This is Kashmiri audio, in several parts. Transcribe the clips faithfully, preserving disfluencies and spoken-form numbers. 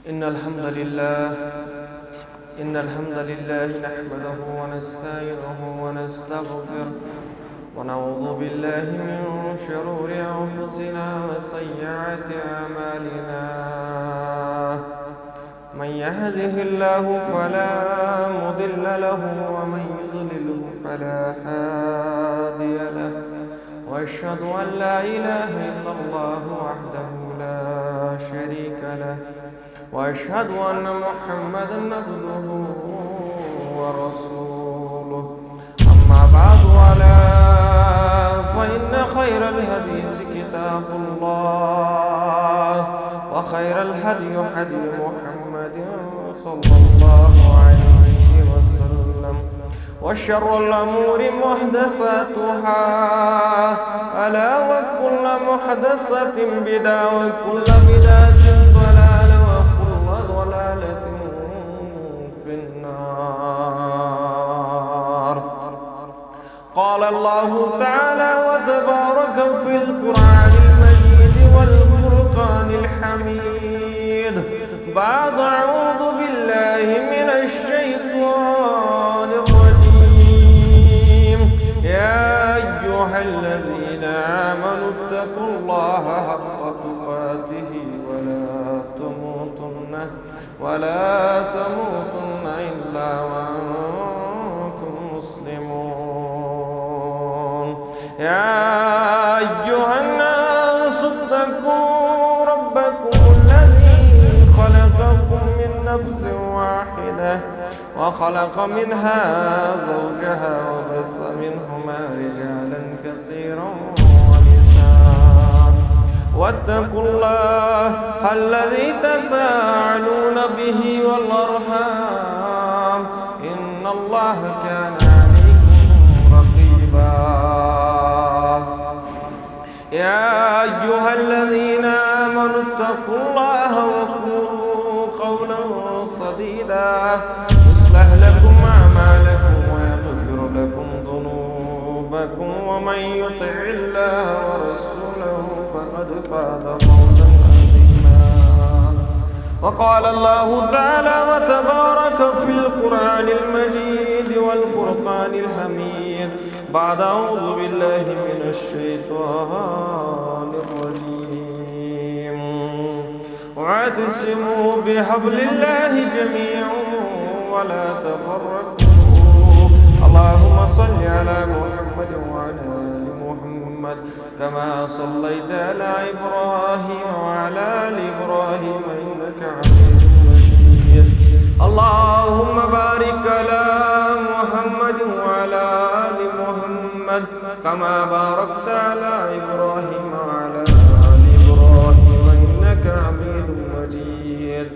إن الحمد لله إن الحمد لله نحمده ونستعينه ونستغفره، ونعوذ بالله من شرور أنفسنا وسيئات أعمالنا. من يهده الله فلا مضل له، ومن يضلله فلا هادي له. وأشهد أن لا إله إلا الله وحده لا شريك له، وأشهد أن محمدا عبده ورسوله. أما بعد، ألا فإن خير الحديث كتاب الله، وخير الهدي هدي محمد صلى الله عليه وسلم، وشر الأمور محدثاتها، ألا وكل محدثة بدعة، وكل بدعة ضلالة، وكل ضلالة في النار. قال الله تعالى وتبارك في القرآن المجيد والفرقان الحميد، بعد أعوذ بالله من الشيطان الرجيم. يا أيها الذين آمنوا اتقوا الله حق تقاته ولا تموتن ولا تموتن إلا وأنتم مسلمون. يا أيها الناس اتقوا ربكم الذي خلقكم من نفس واحدة، وخلق منها زوجها، وبث منهما رجالا كثيرا ونساء، واتقوا الله الذي تساءلون به والأرحام، إن الله كان عليكم رقيبا. يا أيها الذين آمنوا اتقوا الله وقولوا قولا سديدا، يصلح لكم أعمالكم ويغفر لكم ذنوبكم، ومن يطع الله ورسوله فقد فاز فوزا عظيما. وقال الله تعالى وتبارك في القرآن المجيد والفرقان الحميد، بعد أعوذ بالله من الشيطان الرجيم. واعتصموا بحبل الله جميعا ولا تفرقوا. اللهم صل على محمد وعلى آل محمد كما صليت على إبراهيم وعلى آل إبراهيم إنك حميد مجيد. اللهم بارك على محمد وعلى آل محمد كما باركت على إبراهيم وعلى آل إبراهيم إنك حميد مجيد.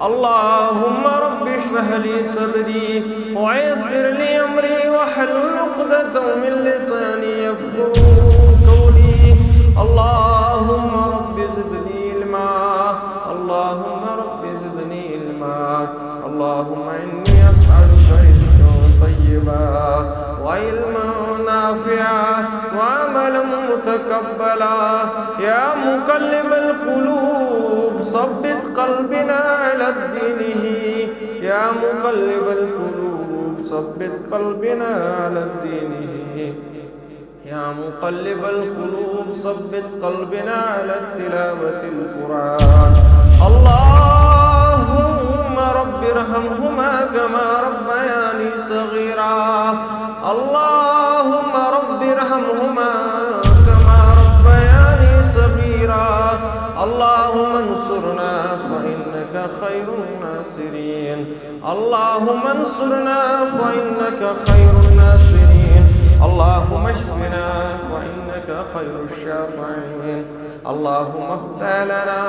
اللهم رب اشرح لي صدري ويسر لي أمري واحلل عقدة من لساني يفقهوا قولي. اللهم رب زدني علما. اللهم رب زدني علما. اللهم إني أسألك رزقا طيبا وعلما نافعا وعملا متقبلا. يا مقلب القلوب ثبت قلبنا على دينه. يا مقلب القلوب ثبت قلبنا على دينه. يا مقلب القلوب ثبت قلبنا على تلاوة القرآن. اللهم رب ارحمهما كما ربياني صغيرا. اللهم رب ارحمهما كما ربياني صغيرا. اللهم انصرنا فإنك خير الناصرين. اللهم انصرنا فإنك خير الناصرين. اللهم اشفنا فإنك خير الشافعين. اللهم افتح لنا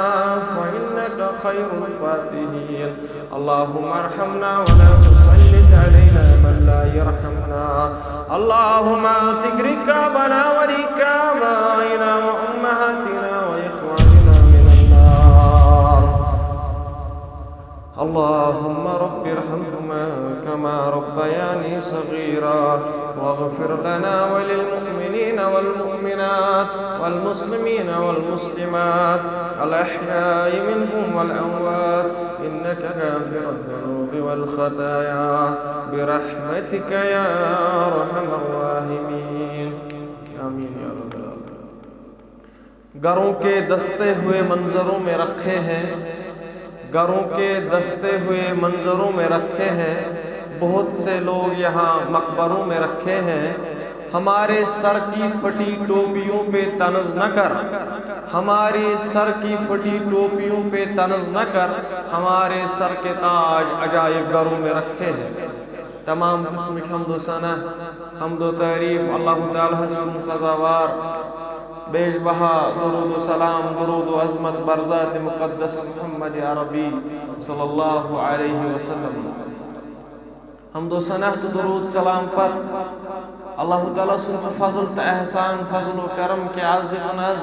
فإنك خير الفاتحين. اللهم ارحمنا ولا تسلط علينا من لا يرحمنا. اللهم اعتق رقابنا ورقاب آبائنا وأمهاتنا وإخواننا من النار. اللهم رب ارحمهما كما ربياني صغيرا، واغفر لنا وللمؤمنين والمؤمنات والمسلمين والمسلمات الأحياء منهم والأموات، إنك غافر الذنوب والخطايا، برحمتك يا أرحم الراحمين. آمين يا رب العالمين. گھروں کے دستے ہوئے منظروں میں رکھے ہیں، گھروں کے دستے ہوئے منظروں میں رکھے ہیں، بہت سے لوگ یہاں مقبروں میں رکھے ہیں۔ ہمارے سر کی پھٹی ٹوپیوں پہ طنز نہ کر، ہمارے سر کی پھٹی ٹوپیوں پہ طنز نہ کر، ہمارے سر کے تاج عجائب گھروں میں رکھے ہیں۔ تمام قسمٕکۍ حمد و ثنا، حمد و تعریف اللہ تعالیٰ ہس کُن سزاوار۔ بیش بہا درود و سلام، درود و عظمت بر ذات مقدس محمد عربی صلی اللہ علیہ وسلم۔ حمد و ثنا تہٕ درود سلام پتہٕ اللہ تعالیٰ سُنٛد چھُ فضل تہٕ احسان، فضل و کرم کہ آز ییٚتٮ۪ن آز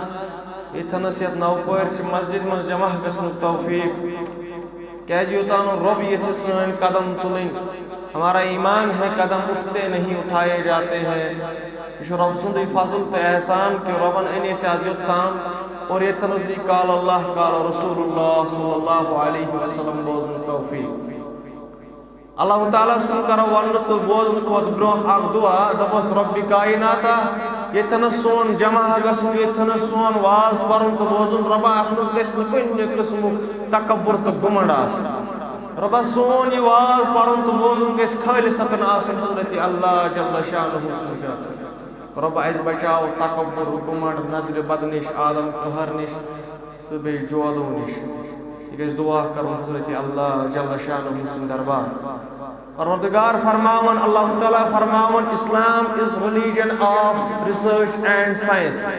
ییٚتٮ۪نس یتھ نوپورِ چہِ مسجد منٛز جمع گژھنُک توفیق۔ کیازِ یوٚتام نہٕ رۄب یژھِ سٲنۍ قدم تُلٕنۍ، ہمارا ایمان ہے قدم اٹھتے نہیں اٹھائے جاتے ہیں۔ یہِ چھُ رۄب سُنٛدُے فضل تہٕ احسان کہ رۄبن أنۍ أسۍ آز یوٚت تام اور ییٚتٮ۪نس دی قال اللہ قال رسول اللہ صلی اللہ علیہ وسلم بوزنُک توفیق۔ اللہ تعالیٰ ہس کُن کرو وننہٕ تہٕ بوزنہٕ کھۄتہٕ برونٛہہ اکھ دعا، دپوس، رۄبِ کائناتا، ییٚتٮ۪نس سون جمع گژھُن، ییٚتٮ۪نس سون واز پرُن تہٕ بوزُن، رۄبا، اتھ منٛز گژھِ نہٕ کُنہِ قٕسمُک تکبر تہٕ گُمنڈ آسُن۔ رۄبا، سون یہِ واز پرُن تہٕ بوزُن گژھِ خالصتاً آسُن حضرت اللہ جل شانہ سٕنٛدِ خٲطرٕ۔ رۄبا، اسہِ بچاو تکبر، گُمنڈ، نظرِ بد نِش، عالم قہر نِش۔ تہٕ بیٚیہِ جودو نِش۔ یہِ گژھِ دعا کرُن حضرت اللہ جل شانہ سٕنٛدِ دربار۔ پروردگار فرماوان، اللہ تعالیٰ فرماوان، Islam is religion of research and science.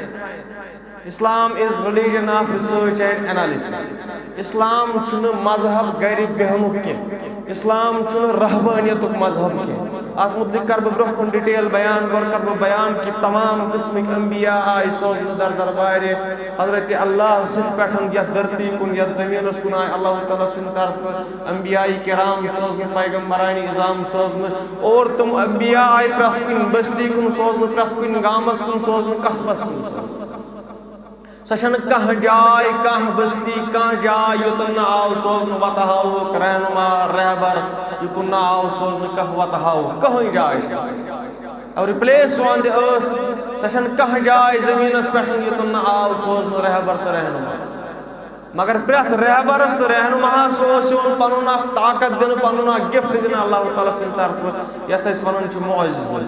Islam is religion of research and analysis. اسلام چھُنہٕ مذہب گرِ بیہنُک کینٛہہ۔ اسلام چھُنہٕ رہبٲنیتُک مذہب کینٛہہ۔ اتھ متعلق کرٕ بہٕ برونٛہہ کُن ڈیٹیل بیان، گۄڈٕ کرٕ بہٕ بیان کہِ تمام قٕسمٕکۍ انبیاء آے سوزنہٕ در دربارِ حضرت اللہ سٕنٛدِ پٮ۪ٹھ یتھ دھرتی کُن، یتھ زمینس کُن آے اللہ تعالیٰ سٕنٛدِ طرفہٕ انبیاء کرام سوزنہٕ، پیغمبران عظام سوزنہٕ، اور تِم انبیاء آے پرٛٮ۪تھ کُنہِ بستی کُن سوزنہٕ، پرٛٮ۪تھ کُنہِ گامس کُن سوزنہٕ، قصبس کُن سوزنہٕ۔ سۄ چھنہٕ کانٛہہ جاے، کانٛہہ بستی، کانٛہہ جاے، یوٚتن نہٕ آو سوزنہٕ وتہٕ ہاوُک، رہنما، رہبر، یوٚکُن نہٕ آو سوزنہٕ کانٛہہ وتہٕ ہاوُک، کٕہٕنۍ جاے چھنہٕ۔ اور replace on the earth، سۄ چھنہٕ کانٛہہ جاے زمینس پٮ۪ٹھ، یوٚتن نہٕ آو سوزنہٕ رہبر تہٕ رہنما۔ مگر پرٛٮ۪تھ رہبرس تہٕ رہنماہس اوس یِوان پنُن اکھ طاقت دِنہٕ، پنُن اکھ gift دِنہٕ اللہ تعالیٰ سٕنٛدِ طرفہٕ، یتھ أسۍ ونان چھِ معجزٕ۔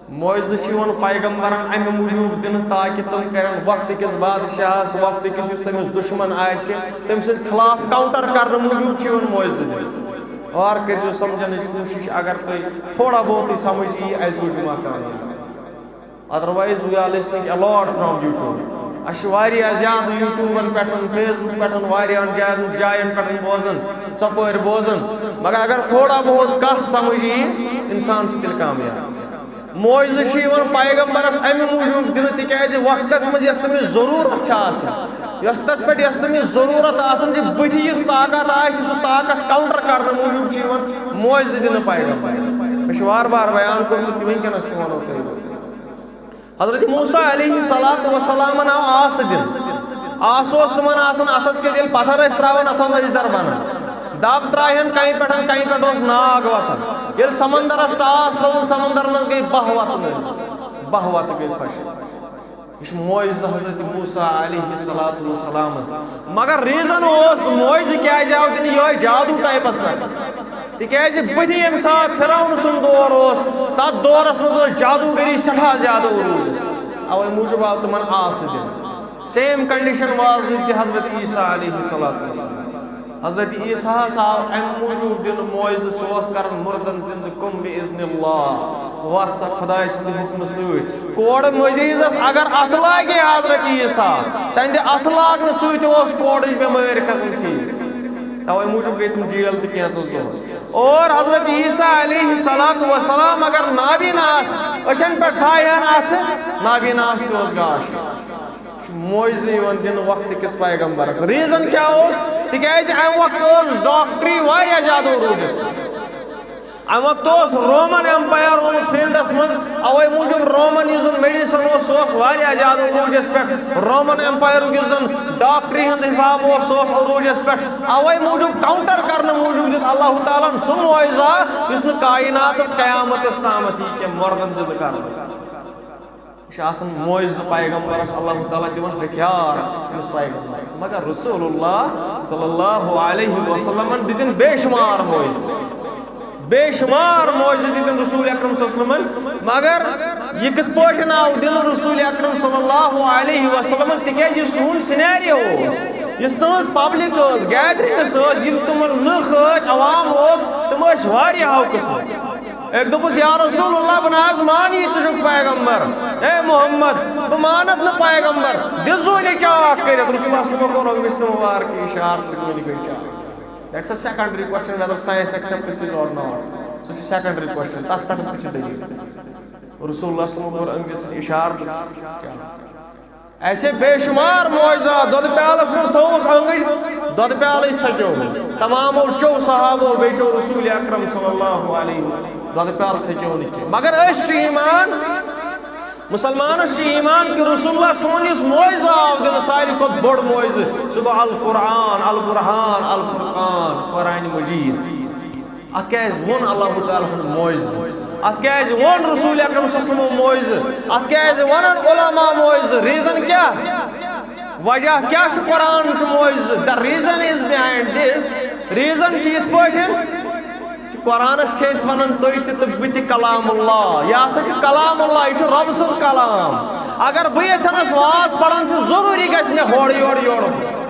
معجزٕ چھِ یِوان پیغمبرن امہِ موٗجوٗب دِنہٕ تاکہِ تِم کرن وقتہٕ کِس بادشاہس، وقتہٕ کِس یُس تٔمِس دُشمن آسہِ، تٔمۍ سٕنٛدِ خلاف counter کرنہٕ موٗجوٗب چھِ یِوان معجزٕ دِنہٕ۔ غور کٔرۍزیو، سمجھنٕچ کوٗشش، اگر تۄہہِ تھوڑا بہتٕے سمجھ یی، اسہِ گوٚو جمعہ کرُن۔ Otherwise we are listening a lot from YouTube. اسہِ چھِ واریاہ زیادٕ YouTubeن پٮ۪ٹھ، Facebookن پٮ۪ٹھ، واریاہن جاین، جاین پٮ۪ٹھ بوزان، ژۄپٲرۍ بوزان۔ مگر اگر تھوڑا بہت کتھ سمجھ یی، انسان چھُ تیٚلہِ کامیاب۔ معجزٕ چھِ یِوان پیغمبرس امہِ موٗجوٗب دِنہٕ، تِکیازِ وقتس منٛز یۄس تٔمِس ضروٗرت چھِ آسان، یۄس تتھ پٮ۪ٹھ یۄس تٔمِس ضروٗرت آسان چھِ، بٕتھِ یُس طاقت آسہِ، سُہ طاقت counter کرنہٕ موٗجوٗب چھِ یِوان معجزٕ دِنہٕ پیغمبرس۔ مےٚ چھُ وارٕ وارٕ بیان کوٚرمُت، یہِ وٕنکیٚنس تہِ ونو تۄہہِ بہٕ۔ حضرت موسیٰ علیہ الصلوۃ والسلامن آو آسہٕ دِنہٕ۔ آسہٕ اوس تِمن آسان اتھس کیتھ، ییٚلہِ پتھر ٲسۍ تراوان، اتھ اوس أجدر بنان۔ دب ترایہِ ہن کنہِ پٮ۪ٹھ، کنہِ پٮ۪ٹھ اوس ناگ وسان۔ ییٚلہِ سمندرس ٹاس ترٲوٕن، سمندر منٛز گٔے باہ وتہٕ نٲلۍ، باہ وتہٕ گٔے خۄشٕک۔ یہِ چھُ معجزٕ حضرت موسیٰ علیہ الصلوۃ والسلامس۔ مگر reason اوس معجزٕ کیازِ آو دِنہٕ، یِہوٚے جادوٗ typeس پٮ۪ٹھ۔ تِکیازِ بٕتھِ ییٚمہِ ساتہٕ فرعون سُنٛد دور اوس، تَتھ دورس منٛز ٲس جادوٗگٔری سٮ۪ٹھاہ زیادٕ عروٗجس۔ اَوَے موٗجوٗب آو تِمن آسہٕ دِنہٕ۔ Same condition was with the حضرت عیسیٰ علیہ الصلوۃ والسلام۔ حضرت عیسیٰ ہس آو اَمہِ موٗجوٗب دِنہٕ معجزٕ، سُہ اوس کران مُردن زِندٕ، قم بإذن اللہ، وَتھ سا خۄداے سٕنٛدِ حُکمہٕ سۭتۍ۔ کورٕ مریضس اگر اتھٕ لاگہِ حضرت عیسیٰ، تہنٛدِ اتھٕ لاگنہٕ سۭتۍ اوس کورٕچ بٮ۪مٲرۍ کھسان ٹھیٖک۔ توے موٗجوٗب گٔے تِم جیل تہِ کینٛژس دۄہس۔ اور حضرت عیسیٰ علیہ الصلوۃ والسلام اگر نابینا آسہٕ، أچھن پٮ۪ٹھ تھایہِ ہن اتھٕ، نابینا آسہٕ، تہِ اوس گاش۔ معجزٕ یِوان دِنہٕ وقتہٕ کِس پیغمبرس۔ Reason کیٛاہ اوس؟ تِکیٛازِ امہِ وقتہٕ اوس ڈاکٹری واریاہ زیادٕ عروٗجس پٮ۪ٹھ۔ امہِ وقتہٕ اوس رومن ایمپایر آمُت فیلڈس منٛز، اوے موٗجوٗب رومن یُس زن میڈیسن اوس، سُہ اوس واریاہ زیادٕ عروٗجس پٮ۪ٹھ۔ رومن ایمپایرُک یُس زن ڈاکٹری ہُنٛد حساب اوس، سُہ اوس عروٗجس پٮ۪ٹھ۔ اوے موٗجوٗب کاؤنٹر کرنہٕ موٗجوٗب دیُت اللہ تعالیٰ ہن سُہ معجزہ، یُس نہٕ کائناتس قیامتس تامتھ یی کینٛہہ، مردن زندٕ کرنہٕ۔ یہِ چھُ آسان معجزٕ پیغمبرس اللہ تعالیٰ دِوان ہتھیار أمِس پیغمبرس۔ مگر رسول اللہ صلی اللہ علیہ وسلمن دِتِن بے شمار معجزٕ، بے شمار معجزٕ دِتِن رسول اکرم صلی اللہ علیہ وسلمن۔ مگر یہِ کِتھ پٲٹھۍ آو دِنہٕ رسول اکرم صلی اللہ علیہ وسلمن؟ تِکیازِ یُس سون سینیریو اوس، یُس تُہنٛز پبلک ٲس، گیدرنگس ٲس، یِم تِمن لُکھ ٲسۍ، عوام اوس، تِم ٲسۍ واریاہو قٕسمو۔ أکۍ دوٚپُس، "یا رسول اللہ، بہٕ نہ حظ مانی ژٕ چھُکھ پیغمبر۔ اے محمد، بہٕ مانتھ نہٕ پیغمبر۔ دِ زوٗنہِ چاکھ کٔرِتھ۔" رسول اللہ صلی اللہ علیہ وسلم کوٚر أمِس تہِ مُبارک اِشارٕ تہٕ زوٗنہِ گٔے چاکھ۔ That's a secondary question whether science accepts this or not۔ سُہ چھُ secondary question، تَتھ پٮ۪ٹھ تہِ چھِ دٔلیٖل۔ رسول اللہ صلی اللہ علیہ وسلم کوٚر أمِس سۭتۍ اِشارٕ تہٕ چاکھ۔ ایسے بے شمار معجزات، دۄدٕ پیالس منٛز تھووُکھ أنٛگٕج، دۄدٕ پیالٕے ژھۄکیو۔ تمامو چیو صحابو، بیٚیہِ چیو رسول اکرم صلی اللہ علیہ وسلم۔ دۄدٕ پیالہٕ ژھۄکیو نہٕ کینٛہہ۔ مگر أسۍ چھِ ایمان، مسلمانس چھِ ایمان کہِ رسول اللہ سون یُس معجزٕ آو دِنہٕ، ساروی کھۄتہٕ بوٚڑ معجزٕ، سُہ گوٚو القرآن، البرہان، الفرقان، قرآن مجید۔ اتھ کیازِ ووٚن اللہ تعالیٰ ہن معجزٕ؟ اتھ کیازِ ووٚن رسول اکرم صلی اللہ علیہ وسلمو معجزٕ؟ اتھ کیازِ ونن علماء معجزٕ؟ Reason کیاہ؟ وجہ کیاہ چھُ؟ قرآن چھُ معجزٕ۔ The reason is behind this، reason چھُ یِتھ پٲٹھۍ کہِ قرآنس چھِ أسۍ ونان تُہۍ تہِ تہٕ بہٕ تہِ کلام اللہ۔ یہِ ہسا چھُ کلام اللہ، یہِ چھُ رۄب سُنٛد کلام۔ اگر بہٕ ییٚتھٮ۪نس واز پران چھُس، ضروٗری گژھِ مےٚ ہورٕ یورٕ یورٕ۔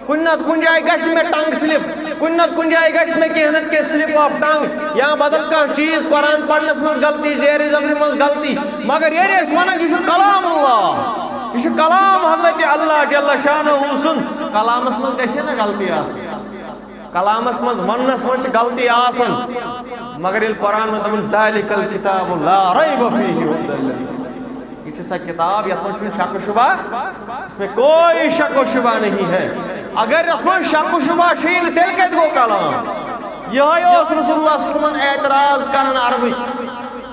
کُنہِ نتہٕ کُنہِ جایہِ گژھِ مےٚ tongue slip، کُنہِ نتہٕ کُنہِ جایہِ گژھِ مےٚ کینٛہہ نتہٕ کینٛہہ slip of tongue، یا بدل کانٛہہ چیٖز، قرآن پرنس منٛز غلطی، زیر زبرِ منٛز غلطی۔ مگر ییٚلہِ أسۍ ونان، یہِ چھُ کلام اللہ، یہِ چھُ کلام حضرت اللہ جل شانہ سُنٛد، کلامس منٛز گژھِ ہے نہ غلطی آسٕنۍ۔ کلامس منٛز وننس منٛز چھِ غلطی آسان، مگر ییٚلہِ قرآن منٛز دپان، "ذالک الکتاب لا ریب فیہ ہدی للمتقین"، یہِ چھِ سۄ کتاب یتھ منٛز چھُنہٕ شک و شبہ، اس میں کوئی شک و شبہ نہیں ہے۔ اگر یتھ منٛز شک و شبہ چھُے نہٕ، تیٚلہِ کتہِ گوٚو کلام؟ یِہوٚے اوس رسول اللہ صلی اللہ علیہ وسلمن اعتراض کران عربٕکۍ۔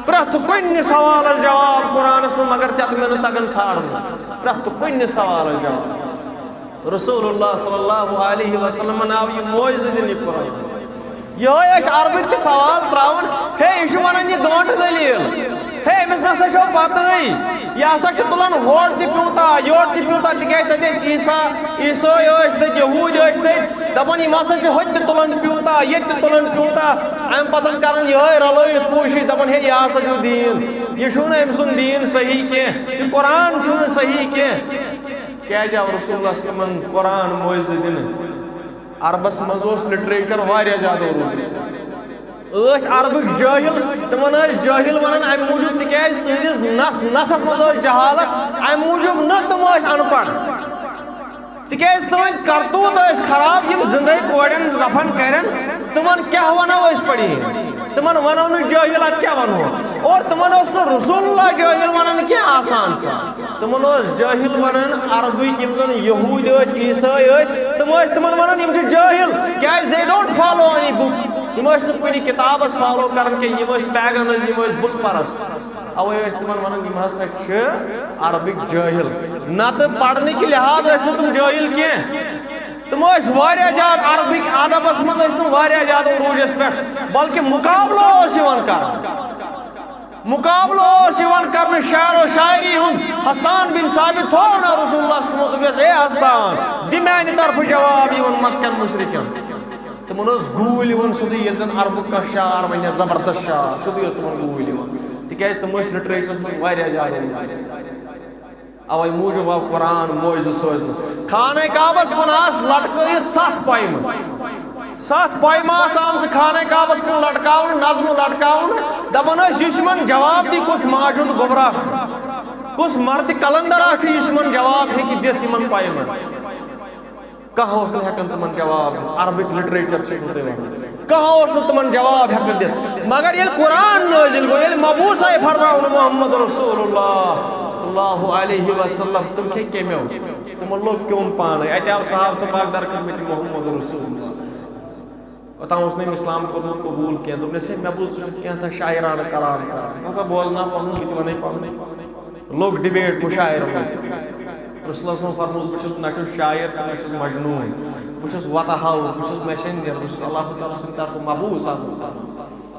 پرٛٮ۪تھ کُنہِ سوالس جواب قرآنس منٛز، مگر ژےٚ تہٕ مےٚ نہٕ تگان ژھانڈُن۔ پرٛٮ۪تھ کُنہِ سوالس جواب۔ رسول اللہ صلی اللہ علیہ وسلمن آو یہِ معجزٕ دِنہٕ، یہِ قرآن۔ یِہوٚے ٲسۍ عربٕکۍ تہِ سوال ترٛاوان، "ہے، یہِ چھُ وَنان یہِ گٲنٛٹہٕ دٔلیٖل۔ ہے، أمِس نہ سا چھو پَتہٕے۔ یہِ ہسا چھُ تُلان ہورٕ تہِ پیوٗنٛتاہ، یورٕ تہِ پیوٗنٛتاہ، تِکیٛازِ تَتہِ ٲسۍ عیسیٰ، عیسٲے ٲسۍ تَتہِ، یہوٗدۍ ٲسۍ تَتہِ۔ دَپان، یِم ہسا چھِ ہوٚتہِ تہِ تُلان پیوٗنٛتاہ، ییٚتہِ تہِ تُلان پیوٗنٛتاہ۔" اَمہِ پَتہٕ کَران یِہوٚے رَلٲوِتھ کوٗشِش، دَپان، "ہے، یہِ ہسا چھُ دیٖن۔ یہِ چھُنہٕ أمۍ سُنٛد دیٖن صحیح کینٛہہ۔ یہِ قرآن چھُنہٕ صحیح کینٛہہ۔" کیازِ آو رسول اللہ صلی اللہ علیہ وسلمن قرآن معجزٕ دِنہٕ؟ عربس منٛز اوس literature واریاہ زیادٕ عروٗجس پٮ۪ٹھ۔ ٲسۍ عربٕکۍ جٲہِل، تِمن ٲسۍ جٲہِل ونان امہِ موٗجوٗب، تِکیازِ تِہنٛدِس نس نسس منٛز ٲس جہالت، امہِ موٗجوٗب نہٕ تِم ٲسۍ ان پڑھ۔ تِکیازِ تِہنٛدۍ کرتوٗت ٲسۍ خراب، یِم زندے کورٮ۪ن زفن کرن، تِمن کیٛاہ ونو أسۍ پڑھی؟ تِمن ونو نہٕ جٲہِل، ادٕ کیٛاہ ونہو؟ اور تِمن اوس نہٕ رسول اللہ جٲہِل ونان کینٛہہ آسان سان۔ تِمن اوس جٲہِل ونان عربٕکۍ، یِم زن یہوٗدۍ ٲسۍ، عیسٲے ٲسۍ، تِم ٲسۍ تِمن ونان، "یِم چھِ جٲہِل، کیازِ they don't follow any book۔" یِم ٲسۍ نہٕ کُنہِ کِتابس follow کران کینٛہہ، یِم ٲسۍ pagans، یِم ٲسۍ بُت پرست۔ اوے ٲسۍ تِمن ونان، "یِم ہسا چھِ عربٕکۍ جٲہِل۔" نتہٕ پرنہٕ کہِ لحاظ ٲسۍ نہٕ تِم جٲہِل کینٛہہ۔ تِم ٲسۍ واریاہ زیادٕ عربٕکۍ ادبس منٛز، ٲسۍ تِم واریاہ زیادٕ عروٗجس پٮ۪ٹھ، بلکہِ مُقابلہٕ اوس یِوان کرنہٕ۔ مُقابلہٕ اوس یِوان کرنہٕ شعر و شاعری ہُنٛد۔ حسان بن ثابت تھوٚو نہٕ رسول اللہ صلی اللہ علیہ وسلم، دوٚپُس، "اے حسان، دِ میانہِ طرفہٕ جواب یِمن مکہ کٮ۪ن مُشرِکن۔" تِمن اوس گوٗلۍ یِوان سیوٚدُے، ییٚلہِ زن عربُک کانٛہہ شعر ونہِ، زبردست شعر، سیوٚدُے اوس تِمن گوٗلۍ یِوان، تِکیازِ تِم ٲسۍ literature منٛز واریاہ زیادٕ۔ اوے موٗجوٗب آو قرآن معجزٕ سوزنہٕ۔ خانہ کعبس کُن آس لٹکٲیِتھ ستھ پۄیمہٕ۔ ستھ پۄیمہٕ آس آمژٕ خانہ کعبس کُن لٹکاونہٕ، نظمہٕ لٹکاونہٕ۔ دپان ٲسۍ، یُس یِمن جواب دی، کُس ماجہِ ہُنٛد گوٚبرا چھُ، کُس مردِ قلندرا چھُ، یُس یِمن جواب ہیٚکہِ دِتھ یِمن پۄیمن۔ کانٛہہ اوس نہٕ ہٮ۪کان تِمن جواب دِتھ۔ عربٕکۍ literature چھِ یِمن تُہۍ ونان۔ کانٛہہ اوس نہٕ تِمن جواب ہٮ۪کان دِتھ۔ مگر ییٚلہِ قرآن نٲزِل گوٚو، ییٚلہِ مبعوث آیہِ فرماونہٕ محمد رسول اللہ صلی اللہ علیہ وسلم، تِم کھے کیٚمیو، تِمن لوٚگ کیوٚم پانے۔ اتہِ آو صاف صاف اکھ درخت، مےٚ چھُ محمد رسول اللہ۔ اوٚتام اوس نہٕ أمۍ اسلام کوٚرمُت قبوٗل کینٛہہ۔ دوٚپنَس، "ہے، مےٚ بوٗز ژٕ چھُکھ کینٛہہ تام شاعرانہٕ کلام کران، ژٕ ہسا بوزناو پنُن، بہٕ تہِ وَنَے پنُن۔" لوٚگ ڈِبیٹ مُشاعرَن منٛز۔ رسول اللہ صلی اللہ علیہ وسلم فرموو، "بہٕ چھُس، نہ چھُس شاعر تہٕ نہ چھُس مجنوٗن، بہٕ چھُس وتاہاوُک، بہٕ چھُس میسنجر، بہٕ چھُس اللہ تعالیٰ سٕنٛدِ طرفہٕ مبعوث آمُت۔"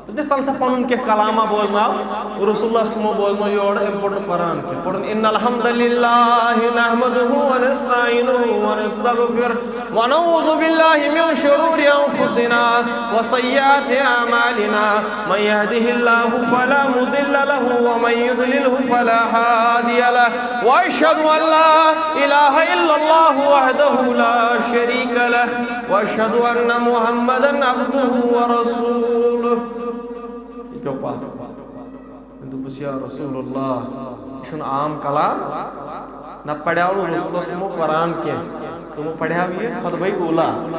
دوٚپنَس، "تَلہٕ سا پَنُن کینٛہہ کلامہ بوزناو۔" رسول اللہ صلی اللہ علیہ وسلم بوزنوو یورٕ، أمۍ پوٚر نہٕ قرآن کینٛہہ۔ پوٚرُن، "إن الحمد لله نحمده ونستعينه ونستغفره ونعوذ بالله من شرور أنفسنا وسيئات أعمالنا، من يهده الله فلا مضل له ومن يضلله فلا هادي له، وأشهد أن لا إله إلا الله وحده لا شريك له، وأشهد أن محمدا عبده ورسوله." یہِ پیوٚو پتھ۔ مےٚ دوٚپُس، "یا رسول اللہ، یہِ چھُنہٕ عام کلام، نتہٕ پرہاو نہٕ رسول اللہ صلی اللہ علیہ وسلم قرآن کینٛہہ، تِمو پرہاو یہِ خطبہ اوٗلا،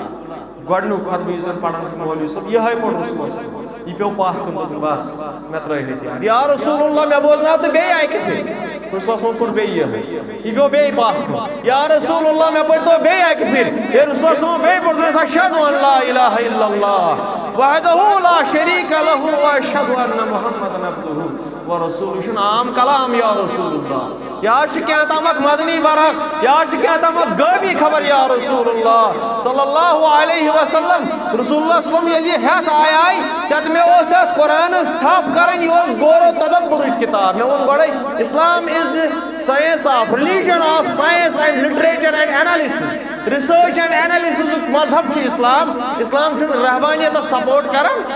گۄڈٕنیُک خطبہٕ یُس زن پران چھُ مولوی صٲب، یِہوٚے پوٚر رسول اللہ صلی اللہ علیہ وسلم۔" یہِ پیوٚو پتھ کُن، دوٚپُن، "بس، مےٚ ترٛٲوِتھ یہِ۔" "یا رسول اللہ، مےٚ بوزناو تہٕ بیٚیہِ اَکہِ پھِرِ۔" رسول اللہ صلی اللہ علیہ وسلم کوٚر بیٚیہِ یِہوٚے۔ یہِ پیوٚو بیٚیہِ پتھ کُن۔ "یا رسول اللہ، مےٚ پٔرۍتو بیٚیہِ اَکہِ پھِرِ۔" ہے رسول اللہ صلی اللہ علیہ وسلم بیٚیہِ پوٚر، دوٚپنَس، "أشهد أن لا إله إلا الله وحده لا شريك له وأشهد أن محمدا عبده ورسوله۔" یہِ چھُنہٕ عام کلام، یا رسول اللہ۔ یہِ حظ چھُ کینٛہہ تامَتھ مدنی ورق، یہِ حظ چھُ کینٛہہ تامَتھ غٲبی خبر، یا رسول اللہ صلی اللہ علیہ وسلم۔ رسول اللہ صلی اللہ علیہ وسلم ییٚلہِ یہِ ہٮ۪تھ آیہِ آیہِ، ژےٚ تہٕ مےٚ اوس یَتھ قرآنَس تھپھ کَرٕنۍ، یہِ اوس غور و تدبرٕچ کِتاب۔ مےٚ ووٚن گۄڈَے، Islam is the science of religion, of science and literature and analysis. Research and analysis مذہب چھُ اسلام۔ اسلام چھُنہٕ رہبانیتس support کران۔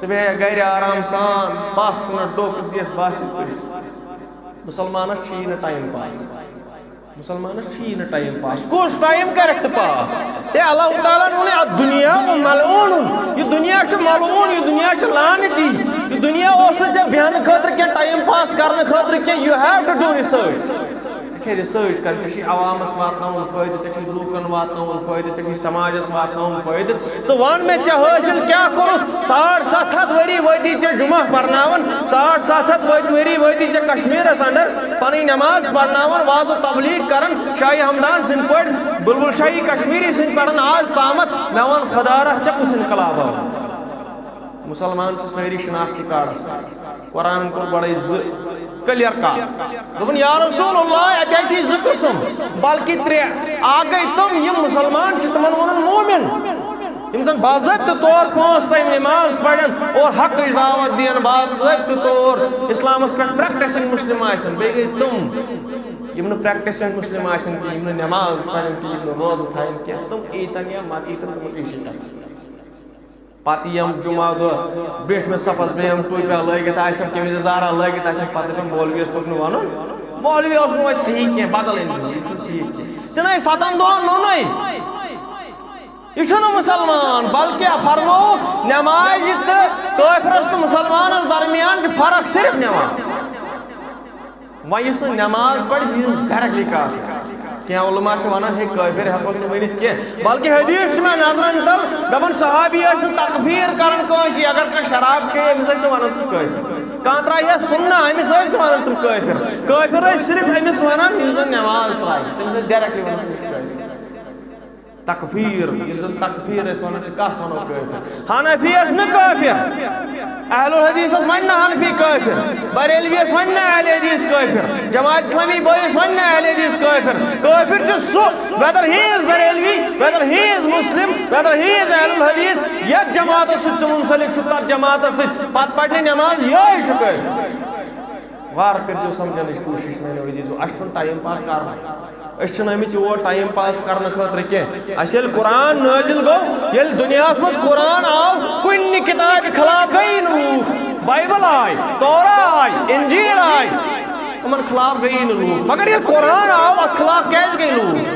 ژٕ بیٚہہ گرِ آرام سان، پتھ کُنتھ ڈوٚکھ دِتھ بس یِتُے۔ مسلمانس چھُیی نہٕ time pass۔ مسلمانس چھُیی نہٕ time pass۔ کُس time کرکھ ژٕ pass؟ ژےٚ اللہ تعالیٰ ہن ووٚن، "الدنیا ملعون"۔ یہِ دُنیا چھُ ملعون، یہِ دُنیا چھُ لعنتی۔ یہِ دُنیا اوس نہٕ ژےٚ بیٚہنہٕ خٲطرٕ کینٛہہ، time pass کرنہٕ خٲطرٕ کینٛہہ۔ You have to do research۔ ژےٚ چھے research کرٕنۍ، ژےٚ چھُے عوامس واتناوُن فٲیدٕ، ژےٚ چھُے لوٗکن واتناوُن فٲیدٕ، ژےٚ چھُے سماجس واتناوُن فٲیدٕ۔ ژٕ وَن مےٚ، ژےٚ حٲصِل کیٛاہ کوٚرُتھ؟ ساڑ ستھ ہتھ ؤری وٲتی ژےٚ جمعہ پرناوان، ساڑ ستھ ہتھ وٲتۍ ؤری وٲتی ژےٚ کشمیرس اندر پنٕنۍ نماز پرناوان، واز و تبلیغ کران، شاہی ہمدان سٕنٛدۍ پٲٹھۍ، بلبل شاہی کشمیری سٕنٛدۍ پٲٹھۍ آز تامتھ۔ مےٚ وَن خۄدا رحم، ژےٚ کُس انقلاب آو؟ مسلمان چھِ سٲری شناختی کارڈس پٮ۪ٹھ۔ قرآنن کوٚر گۄڈے زٕ clear کار۔ دوٚپُن، یا رسول اللہ، اَتہِ حظ چھِ زٕ قٕسم، بلکہِ ترٛےٚ۔ اکھ گٔے تِم، یِم مسلمان چھِ، تِمن ووٚنُن مومن۔ یِم زن باضٲبطہٕ طور پانٛژھ ٹایم نماز پرن اور حقٕچ دعوت دِین باضٲبطہٕ طور اسلامس پٮ۪ٹھ practicing مسلم آسن۔ بیٚیہِ گٔے تِم، یِم نہٕ practicing مسلم آسن کینٛہہ، یِم نہٕ نماز پرن کینٛہہ، یِم نہٕ روزٕ تھاون کینٛہہ، تِم ییٖتن یا مت ییٖتن، تِمن کیٛاہ چھِ کران؟ پتہٕ یِم جمعہ دۄہ بیٖٹھۍ مےٚ صفس، بیٚیہِ یِم ٹوپیہ لٲگِتھ آسن، قمیٖض یزارا لٲگِتھ آسن، پتہٕ دَپن، "مولویس توٚگ نہٕ وَنُن، مولوی اوس نہٕ وۄنۍ صحیح کینٛہہ، بدل أمۍ سُنٛد، یہِ چھُنہٕ ٹھیٖک کینٛہہ۔" ژٕ نے ستن دۄہن نوٚنُے۔ یہِ چھُنہٕ مسلمان، بلکہِ فرمووُکھ، نمازِ تہٕ کٲفرس تہٕ مسلمانس درمیان چھِ فرق صرف نماز۔ وۄنۍ یُس نہٕ نماز پرِ، یہِ چھُ directly کافر۔ کینٛہہ علماء چھِ ونان، ہے، کٲفر ہٮ۪کوس نہٕ ؤنِتھ کینٛہہ، بلکہِ حدیث چھِ مےٚ نظرن تل، دپان صحابی ٲسۍ نہٕ تکفیر کران کٲنٛسہِ، اگر کانٛہہ شراب چیٚیہِ، أمِس ٲسۍ نہٕ ونان تِم کٲفر۔ کانٛہہ ترایہِ ہا سُنہ، أمِس ٲسۍ نہٕ ونان تِم کٲفر۔ کٲفر ٲسۍ صرف أمِس ونان، یُس زن نماز ترایہِ، تٔمِس ٲسۍ directly ونان، تِم چھِ کٲفر۔ تکفیر، یُس زن تکفیر أسۍ ونان چھِ، کس ونو کٲفر؟ حنفی ٲسۍ نہٕ کٲفر۔ اہل الحدیثس ونہِ نہٕ حنفی کٲفر، بریلویس ونہِ نہٕ اہل حدیث کٲفر، جماعت اسلامی بٲیِس ونہِ نہٕ اہل حدیث کٲفر۔ کٲفر چھُ سُہ، whether he is Barelvi, whether he is Muslim, whether he is اہل الحدیث، یتھ جماعتس سۭتۍ ژٕ منسلک چھُکھ، تتھ جماعتس سۭتۍ پتہٕ پرِ نہٕ نماز، یِہوٚے چھُ کٲفر۔ وارٕ کٔرۍزیو سمجھنٕچ کوٗشِش، میانیو عزیزو، اَسہِ چھُنہٕ time pass کرُن۔ أسۍ چھِنہٕ آمٕتۍ یور time pass کرنہٕ خٲطرٕ کینٛہہ۔ اَسہِ ییٚلہِ قرآن نٲزِل گوٚو، ییٚلہِ دُنیاہَس منٛز قرآن آو، کُنہِ کِتابہِ خلاف گٔیی نہٕ لوٗکھ۔ بایبل آے، تورا آے، انجیل آے، یِمن خلاف گٔیی نہٕ لوٗکھ۔ مگر ییٚلہِ قرآن آو، اَتھ خلاف کیٛازِ گٔے لوٗکھ؟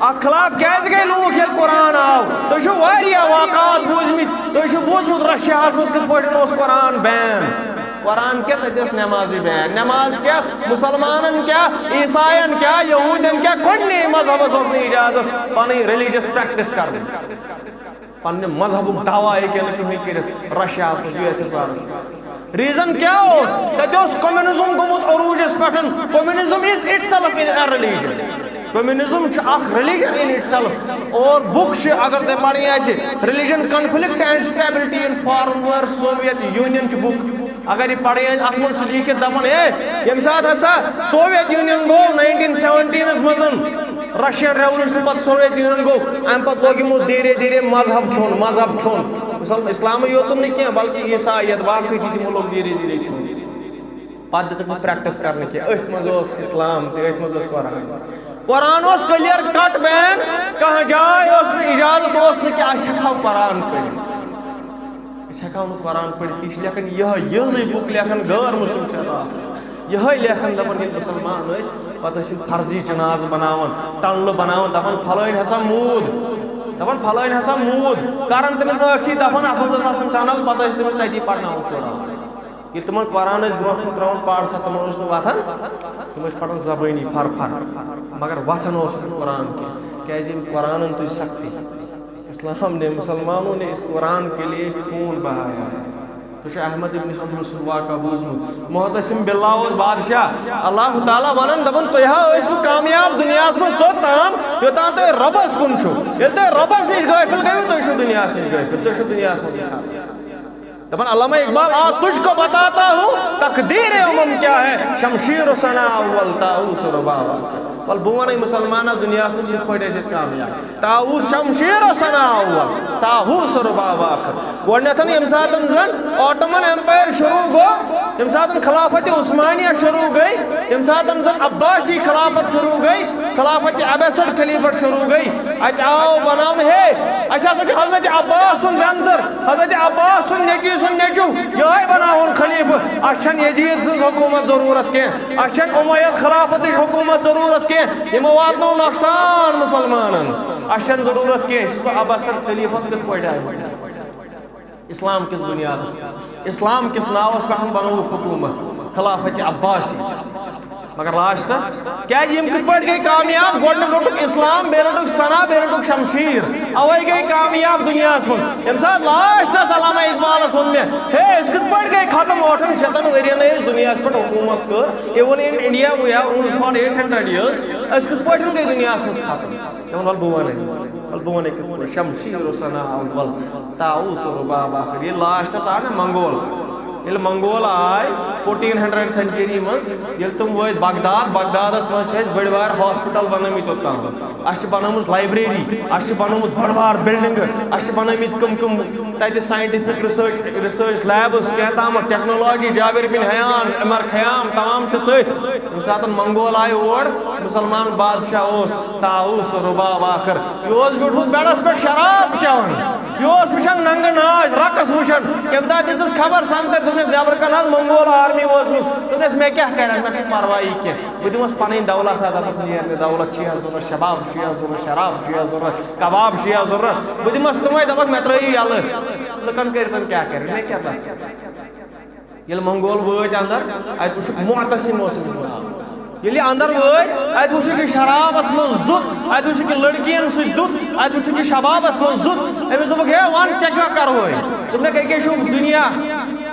اتھ خلاف کیازِ گٔے لوٗکھ، ییٚلہِ قرآن آو؟ تُہۍ چھِو واریاہ واقعات بوٗزمٕتۍ، تُہۍ چھِو بوٗزمُت رشیاہس منٛز کِتھ پٲٹھۍ اوس قرآن ban۔ قرآن کیٛاہ، تتہِ ٲس نمازٕے ban۔ نماز کیٛاہ، مسلمانن کیٛاہ، عیساین کیٛاہ، یہوٗدین کیٛاہ، کُنہِ مذہبس اوس نہٕ اجازت پنٕنۍ religious practice کرنٕچ۔ پننہِ مذہبُک دعویٰ ہیٚکہِ نہٕ کٕہٕنۍ کٔرِتھ رشیاہس منٛز، یو ایس ایس آرس منٛز۔ Reason کیٛاہ اوس؟ تتہِ اوس communism گوٚمُت عروٗجس پٮ۪ٹھ۔ Communism is itself a religion۔ Communism چھُ اکھ religion in itself. اور book چھِ، اگر تۄہہِ پرٕنۍ آسہِ، Religion, Conflict and Stability in Former Soviet Union چھِ book. اگر یہِ پرٕنۍ آسہِ، اتھ منٛز چھُ لیٖکھِتھ دپان، ہے، ییٚمہِ ساتہٕ ہسا Soviet Union گوٚو nineteen seventeenس منٛز، Russian Revolution پتہٕ Soviet Union گوٚو، امہِ پتہٕ لوگ یِمو دھیرے دھیرے مذہب کھیوٚن، مذہب کھیوٚن۔ مثال، اسلامٕے یوتُن نہٕ کینٛہہ، بلکہِ عیسائیت، باقٕے چیٖز یِمو لوگ دھیرے دھیرے کھیوٚن۔ پتہٕ دِژٕکھ نہٕ practice کرنہٕ کینٛہہ۔ أتھۍ منٛز اوس اسلام تہِ، أتھۍ منٛز اوس قرآن۔ قرآن اوس clear cut ban، کانٛہہ جاے اوس نہٕ اجازت، اوس نہٕ کہِ أسۍ ہٮ۪کہو قرآن پٔرِتھ۔ أسۍ ہٮ۪کہو نہٕ قرآن پٔرِتھ کینٛہہ۔ یہِ چھِ لیکھان یِہوٚے، یِہٕنٛزٕے book لیکھان غٲر مسلم چھِ آسان۔ یِہوٚے لیکھان دپان ییٚلہِ مسلمان ٲسۍ، پتہٕ ٲسۍ یِم فرضی جنازٕ بناوان، tunnel بناوان، دپان پھلٲنۍ ہسا موٗد، دپان پھلٲنۍ ہسا موٗد، کران تٔمِس ٲٹھی دفن، اتھ منٛز ٲس آسان tunnel، پتہٕ ٲسۍ تٔمِس تتی پرناوان قرآن۔ ییٚلہِ تِمن قرآن ٲسۍ برونٛہہ کُن ترٛاوان پرٕ سا، تِمن اوس نہٕ وۄتھان، تِم ٲسۍ پران زبٲنی پھر پھر، مگر وۄتھان اوس نہٕ قرآن کینٛہہ، کیازِ ییٚمۍ قرآنن تُج سختی۔ اسلام نے، مسلمانوں نے اس قرآن کے لیے خون بہایا ہے۔ تُہۍ چھِو احمد ابن حنبل سُنٛد واقعہ بوٗزمُت۔ معتصم باللہ اوس بادشاہ، اللہ تعالیٰ ونان، دپان، تُہۍ ہا ٲسوٕ کامیاب دُنیاہس منٛز توٚت تام، یوٚتام تُہۍ رۄبس کُن چھِو۔ ییٚلہِ تُہۍ رۄبس نِش غٲفِل گٔیوٕ، تُہۍ چھِو دُنیاہس نِش غٲفِل، تُہۍ چھِو دُنیاہس منٛز۔ دپان علامہ اقبال، آ تجھ کو بتاتا ہوں تقدیر امم کیا ہے، شمشیر و ثنا اول، طاووس و رباب آخر۔ ول بہٕ ونے مسلمانہ، دُنیاہس منٛز کِتھ پٲٹھۍ ٲسۍ أسۍ کامیاب۔ طاووس، شمشیر و ثنا اول، طاووس و رباب آخر۔ گۄڈٕنیتھ ییٚمہِ ساتہٕ زن Ottoman Empire شروع گوٚو، ییٚمہِ ساتہٕ خلافت عثمانیہ شروع گٔے، ییٚمہِ ساتہٕ زن عباسی خلافت شروع گٔے، خلافت عباسڈ خلیفٹ شروع گٔے، اتہِ آو بناونہٕ، ہے، اسہِ ہسا چھُ حضرت عباس سُنٛد بٮ۪نتُر، حضرت عباس سُنٛد نیٚچوٗ سُنٛد نیٚچوٗ، یِہوٚے بناوُن خلیفہٕ۔ اسہِ چھَنہٕ یزید سٕنٛز حکوٗمت ضروٗرت کینٛہہ، اسہِ چھَنہٕ امیہ خلافتٕچ حکوٗمت ضروٗرت کینٛہہ۔ یِمو واتنوو نۄقصان مسلمانن، اسہِ چھَنہٕ ضروٗرت کینٛہہ۔ یہِ چھُ عباسڈ خلیفت کِتھ پٲٹھۍ آیہِ؟ اسلام کِس بُنیادس پٮ۪ٹھ، اسلام کِس ناوس پٮ۪ٹھ بنووُکھ حکوٗمت خلافت عباسی۔ مگر لاسٹس کیازِ یِم کِتھ پٲٹھۍ گٔے کامیاب؟ گۄڈٕنیتھ روٚٹُکھ اسلام، بیٚیہِ روٚٹُکھ ثنا، بیٚیہِ روٚٹُکھ شمشیر، اوے گٔے کامیاب دُنیاہس منٛز۔ ییٚمہِ ساتہٕ لاسٹس علامہ اقبالس ووٚن مےٚ، ہے، أسۍ کِتھ پٲٹھۍ گٔے ختم؟ ٲٹھن شیٚتن ؤرین ٲسۍ دُنیاہس پٮ۪ٹھ حکوٗمت کٔر، even in India we have ruled for eight hundred years، أسۍ کِتھ پٲٹھۍ گٔے دُنیاہس منٛز ختم؟ تِمن وَل بہٕ وَنَے، وَل بہٕ وَنَے کِتھ پٲٹھۍ۔ شمشیر و ثنا اول، طاووس و رباب آخر۔ ییٚلہِ لاسٹس آو نا منگول، ییٚلہِ منگول آے fourteen hundred century منٛز، ییٚلہِ تِم وٲتۍ بغداد، بغدادس منٛز چھِ اَسہِ بٔڑۍ بار hospital بنٲومٕتۍ توٚتام۔ اَسہِ چھِ بنٲومٕژ library، اَسہِ چھِ بنٲومٕژ بٔڑ بار building، اَسہِ چھِ بنٲومٕتۍ کٕم کٕم تَتہِ scientific research، research labs، کیٛاہ تامَتھ technology، جابر بن حیان، عمر خیام، تمام چھِ تٔتھۍ۔ ییٚمہِ ساتہٕ منگول آے اور، مسلمان بادشاہ اوس، طاووس و رباب آخر۔ یہِ اوس بیوٗٹھمُت بیڈس پٮ۪ٹھ شراب چٮ۪وان۔ یہِ اوس وٕچھان ننگہٕ ناچ، رقص وٕچھان۔ کٔمۍ دۄہ دِژٕس خبر، سنتر صٲبنِس نیبرٕ کنہِ حظ منگول army وٲژمٕژ۔ دوٚپنس، مےٚ کیٛاہ کرن، مےٚ چھُنہٕ پرواے کینٛہہ۔ بہٕ دِمس پنٕنۍ دولت، ہا، دپس، نیر نہٕ، دولت چھُے ہا ضروٗرت، شباب چھُے ہا ضروٗرت، شراب چھُے ہا ضروٗرت، کباب چھُے ہا ضروٗرت۔ بہٕ دِمس تِمے، دپکھ، مےٚ ترٲیِو یلہٕ۔ لُکن کٔرِتن کیٛاہ کرِ، مےٚ کیٛاہ تتھ سۭتۍ؟ ییٚلہِ منگول وٲتۍ اندر، اتہِ وٕچھُکھ معتصم اوس أمِس ناو۔ ییٚلہِ یہِ اندر وٲتۍ، اتہِ وٕچھُکھ یہِ شرابس منٛز دیُت، اتہِ وٕچھُکھ یہِ لڑکین سۭتۍ دیُت، اتہِ وٕچھُکھ یہِ شبابس منٛز دیُت۔ أمِس دوٚپُکھ، ہے، ون، ژےٚ کیٛاہ کرہوے؟ دوٚپُن، ہے، کیٛاہ چھُو دُنیا؟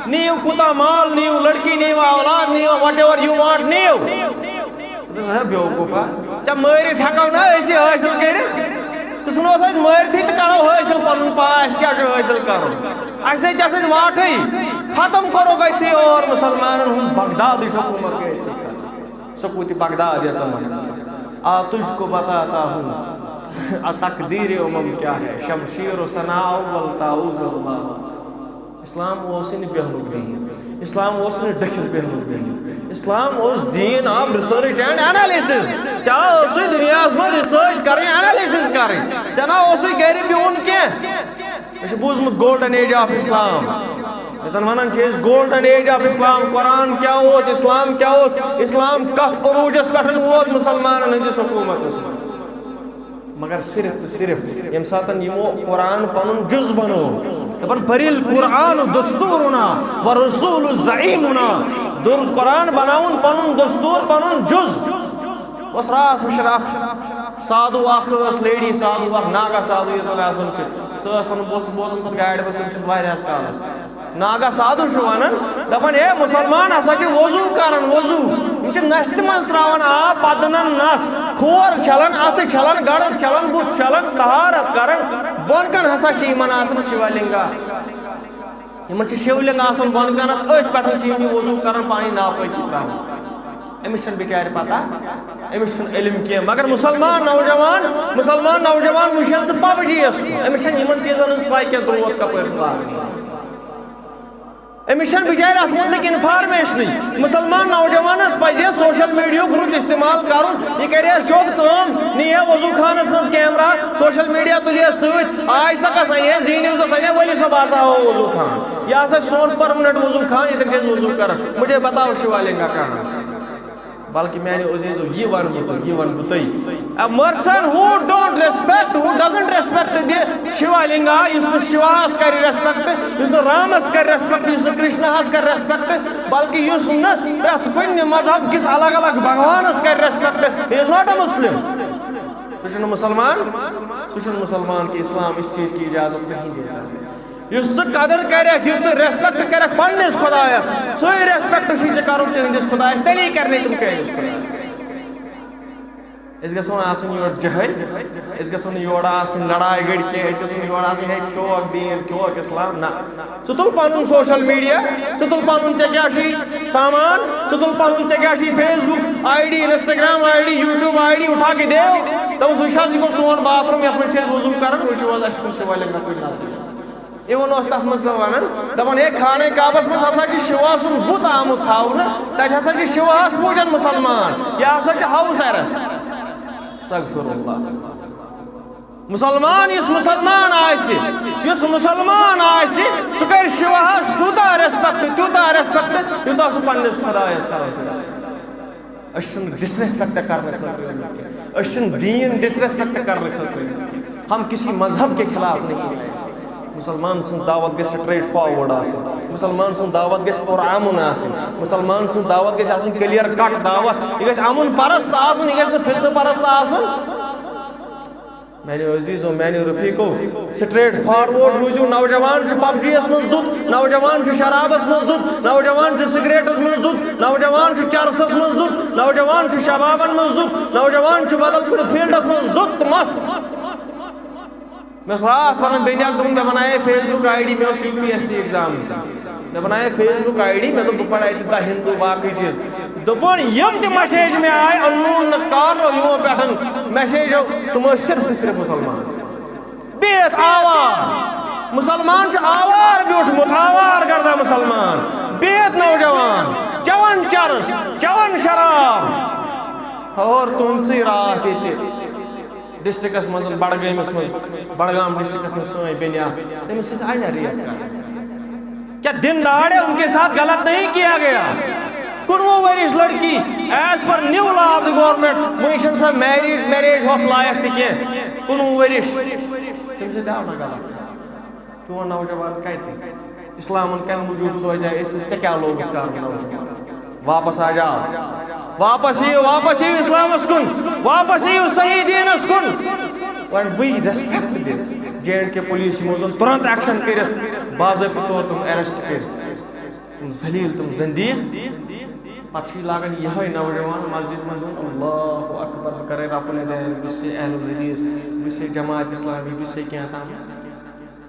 نِیِو کوٗتاہ مال نِیِو، لڑکی نِیِو، اولاد نِیِو، whatever you want نِیِو۔ دوٚپُس، ہے، بیوقوفا، ژےٚ مٲرِتھ ہٮ۪کو نا أسۍ یہِ حٲصِل کٔرِتھ؟ ژٕ ژھٕنوتھ أسۍ مٲرتھٕے تہٕ کرو حٲصِل پنُن پاے، اَسہِ کیٛاہ چھُ حٲصِل کرُن؟ اَسہِ نے ژےٚ سۭتۍ واٹھٕے، ختم کوٚرُکھ أتھی اور مسلمانن ہُنٛد بغدادٕچ حکوٗمت گٔے أتھی ختم۔ سقوٗط بغداد یَتھ زمانَس منٛز۔ آ تجھ کو بتاتا ہوں، آ تقدیر امم کیا ہے، شمشیر و ثنا اول طاووس و رباب۔ اسلام اوسُے نہٕ بیہنُک دین، اسلام اوس نہٕ ڈٔکھِس بیہنُک دین۔ اسلام اوس دین of research and analysis۔ ژےٚ اوسُے دُنیاہَس منٛز research کرٕنۍ، analysis کرٕنۍ۔ ژےٚ نہ اوسُے گرِ بِہُن کینٛہہ۔ مےٚ چھُ بوٗزمُت golden age of Islam۔ یَتھ زَن وَنان چھِ أسۍ golden age of Islam۔ قرآن کیٛاہ اوس، اسلام کیٛاہ اوس، اسلام کَتھ عروٗجَس پٮ۪ٹھ ووت مُسلمانَن ہٕنٛدِس حکوٗمتَس منٛز؟ مگر صرف تہٕ صرف ییٚمہِ ساتَن یِمو قرآن پَنُن جُز بَنوو، دَپان، "بل القرآن دستورنا و رسول زعیمنا"، دوٚر قرآن بَناوُن پَنُن دستور، پَنُن جُز۔ اوس راتھ وٕچھان اَکھ سادھو اَکھ، ٲس lady سادھو اَکھ، ناگا سادھو یَتھ زَن آسان چھِ، سۄ ٲس وَنان، بہٕ اوسُس بوزان پَتہٕ گاڑِ منٛز تٔمۍ سُنٛد واریاہَس کالَس۔ ناگا سادھو چھُ وَنان، دَپان، "ہے مُسلمان ہسا چھِ وضوٗ کران، وضوٗ۔ یِم چھِ نَستہِ منٛز ترٛاوان آب، پَتہٕ دٕنان نَس۔ کھور چھلان، اتھٕ چھلان، گڑد چھلان، بُتھ چھلان، طہارت کران، بۄن کن ہسا چھِ یِمن آسان شیولنگا۔ یِمن چھِ شیولنگ آسان بۄن کنتھ، أتھۍ پٮ۪ٹھ چھِ یِم یہِ وضوٗ کران، پنٕنۍ ناپٲکی ترٛاوان۔ أمِس چھَنہٕ بِچارِ پتہ، أمِس چھُنہٕ علم کینٛہہ۔ مگر مُسلمان نوجوان، مُسلمان نوجوان وٕچھان ژٕ پب جی یَس کُن، أمِس چھَنہٕ یِمن چیٖزن ہٕنٛز پَے کینٛہہ، درود کپٲرۍ چھُ لاگُن۔ أمِس چھَنہٕ بِچارِ اَتھ مُتعلِق انفارمیشنٕے۔ مُسلمان نوجوانس پزِ سوشل میڈیاہُک رُت استعمال کرُن۔ یہِ کرِ ہے سیوٚد کٲم، نِیہِ ہے وضو خانس منٛز کیمرہ، سوشل میڈیا تُلہِ ہے سۭتۍ، آج تکس انہِ ہے، زی نیوزس انہِ ہے، ؤلی صٲب ہسا ہاوو وضو خان۔ یہِ ہسا چھُ سون پرمننٹ وضو خان، ییٚتٮ۪ن چھِ أسۍ وضو کران۔ مجھے بتاؤ شیوالنگا کہاں؟ بلکہ میانیو عزیزو، یہِ ونہٕ بہٕ تۄہہِ، یہِ ونہٕ بہٕ تۄہہِ۔ A person who don't respect, who doesn't respect the Shivalingا، یُس نہٕ شِواہس کرِ ریسپیکٹ، یُس نہٕ رامس کرِ ریسپیکٹ، یُس نہٕ کرشناہس کرِ ریسپیکٹ، بلکہ یُس نہٕ پرٛٮ۪تھ کُنہِ مذہب کِس الگ الگ بھگوانس کرِ respect, he is not a Muslim. سُہ چھُنہٕ مُسلمان، سُہ چھُنہٕ مُسلمان، کہ اسلام اس چیز کی اجازت نہیں دیتا۔ یُس ژٕ قدر کرکھ، یُس ژٕ ریسپیکٹ کرکھ پننِس خدایس، سُے ریسپیکٹ چھُے ژےٚ کرُن تِہنٛدِس خدایس، تیٚلی کرنے تِم چٲنِس خدایس۔ أسۍ گژھو نہٕ آسٕنۍ یورٕ جہل، أسۍ گژھو نہٕ یورٕ آسٕنۍ لڑایہِ گٔڑۍ کینٛہہ، أسۍ گژھو نہٕ یورٕ آسٕنۍ ہے کھیوکھ دیٖن، کھیوکھ اسلام، نہ۔ ژٕ تُل پنُن سوشل میڈیا، ژٕ تُل پنُن ژےٚ کیٛاہ چھُے سامان، ژٕ تُل پنُن ژےٚ کیٛاہ چھُے Facebook I D, Instagram I D, YouTube I D, اٹھا کے دیو۔ دوٚپُس، وٕچھ حظ، یہِ گوٚو سون باتھ روٗم، یَتھ منٛز چھِ أسۍ وضوٗ کران، وٕچھِو حظ، اَسہِ چھُنہٕ شِوا لِنٛگا کُنہِ نظرِ۔ یِوان اوس تَتھ منٛز سُہ وَنان، دَپان، ہے، خانہ کعبَس منٛز ہسا چھُ شِوا سُنٛد بُت آمُت تھاونہٕ، تَتہِ ہسا چھِ شِواہَس پوٗجان مُسلمان، یہِ ہسا چھُ ہاوُس ایرس۔ استغفر اللہ۔ مُسلمان یُس مُسلمان آسہِ، یُس مُسلمان آسہِ، سُہ کَرِ شِواہَس تیوٗتاہ ریسپیکٹ، تیوٗتاہ ریسپیکٹ، یوٗتاہ سُہ پنٛنِس خۄدایَس کَران چھُ۔ أسۍ چھِنہٕ ڈسریسپیکٹ کرنہٕ خٲطرٕ آمٕتۍ کینٛہہ۔ أسۍ چھِنہٕ دیٖن ڈسریسپیکٹ کرنہٕ خٲطرٕ آمٕتۍ کینٛہہ۔ ہم کسی مذہب کے خلاف نہیں آئے۔ مُسلمان سٕنٛز دعوت گژھِ سٹریٹ فارورڈ آسٕنۍ۔ مُسلمان سٕنٛز دعوت گژھِ پُرامُن آسٕنۍ۔ مُسلمان سٕنٛز دعوت گژھِ آسٕنۍ کلیئر کٹ دعوت۔ یہِ گژھِ امُن پرست آسُن، یہِ گژھِ نہٕ فتنہٕ پرست آسُن۔ میانیو عزیزو، میانیو رفیقو، سٹریٹ فارورڈ روٗزِو۔ نوجوان چھُ پب جی یَس منٛز دُت، نوجوان چھُ شرابس منٛز دُت، نوجوان چھُ سگریٹس منٛز دُت، نوجوان چھُ چرسس منٛز دُت، نوجوان چھُ شبابن منٛز دُت، نوجوان چھُ بدل کُنہِ فیلڈس منٛز دُت تہٕ مست۔ مےٚ اوس راتھ ونان بیٚنہِ اکھ، دوٚپُن، مےٚ بنایے فیس بُک آی ڈی، مےٚ اوس U P S C exam. مےٚ بنایے فیس بُک آی ڈی، مےٚ دوٚپ، بہٕ پرٕ اتہِ دَہ ہِندوٗ، باقٕے چیٖز۔ دوٚپُن، یِم تہِ میسیج مےٚ آے انون کارنو یِمو پٮ۪ٹھ، میسیجو، تِم ٲسۍ صرف تہٕ صرف مُسلمان۔ بِہِتھ آوار، مُسلمان چھُ آوار بیوٗٹھمُت، آوار گردہ مُسلمان۔ بِہِتھ نوجوان، چٮ۪وان چرس، چٮ۪وان شراب۔ اور تُہنٛدسٕے راتھ ییٚتہِ ڈسٹرکٹس منٛز، بڈگٲمِس منٛز، بڈگام ڈسٹرکٹس منٛز سٲنۍ بیٚنہِ اکھ، تٔمِس سۭتۍ آیہِ نا ریپ کرنہٕ؟ کیا دن دہاڑے ان کے ساتھ غلط نہیں کیا گیا؟ کُنوُہ ؤرِش لڑکی، as per new law of the government، وۄنۍ چھَنہٕ سۄ میریج، میریج ہۄتھ لایق تہِ کینٛہہ۔ کُنوُہ ؤرِش، تٔمِس سۭتۍ آو نہ غلط۔ چون نوجوان کتہِ؟ اسلامن کمہِ موٗجوٗب سوزے أسۍ تہٕ ژےٚ کیٛاہ لوگُتھ کرُن نوجوان؟ واپس آ جاو، واپس یِیِو، واپس یِیِو اسلامس کُن، واپس یِیِو صحیح دیٖنس کُن۔ And we respect this۔ J and K police یِمو زن تُرنت ایکشن کٔرِتھ باضٲبطہٕ طور تِم اریسٹ کٔرۍ، تِم ذلیل، تِم زندیق۔ پتہٕ چھُ یہِ لاگان یِہوٚے نوجوان مسجد منٛز وَنُن، اللہ اکبر، بہٕ کرے رفع الیدین، بہٕ چھُسے اہل الحدیث، بہٕ چھُسے جماعت اسلامی، بہٕ چھُسے کینٛہہ تام۔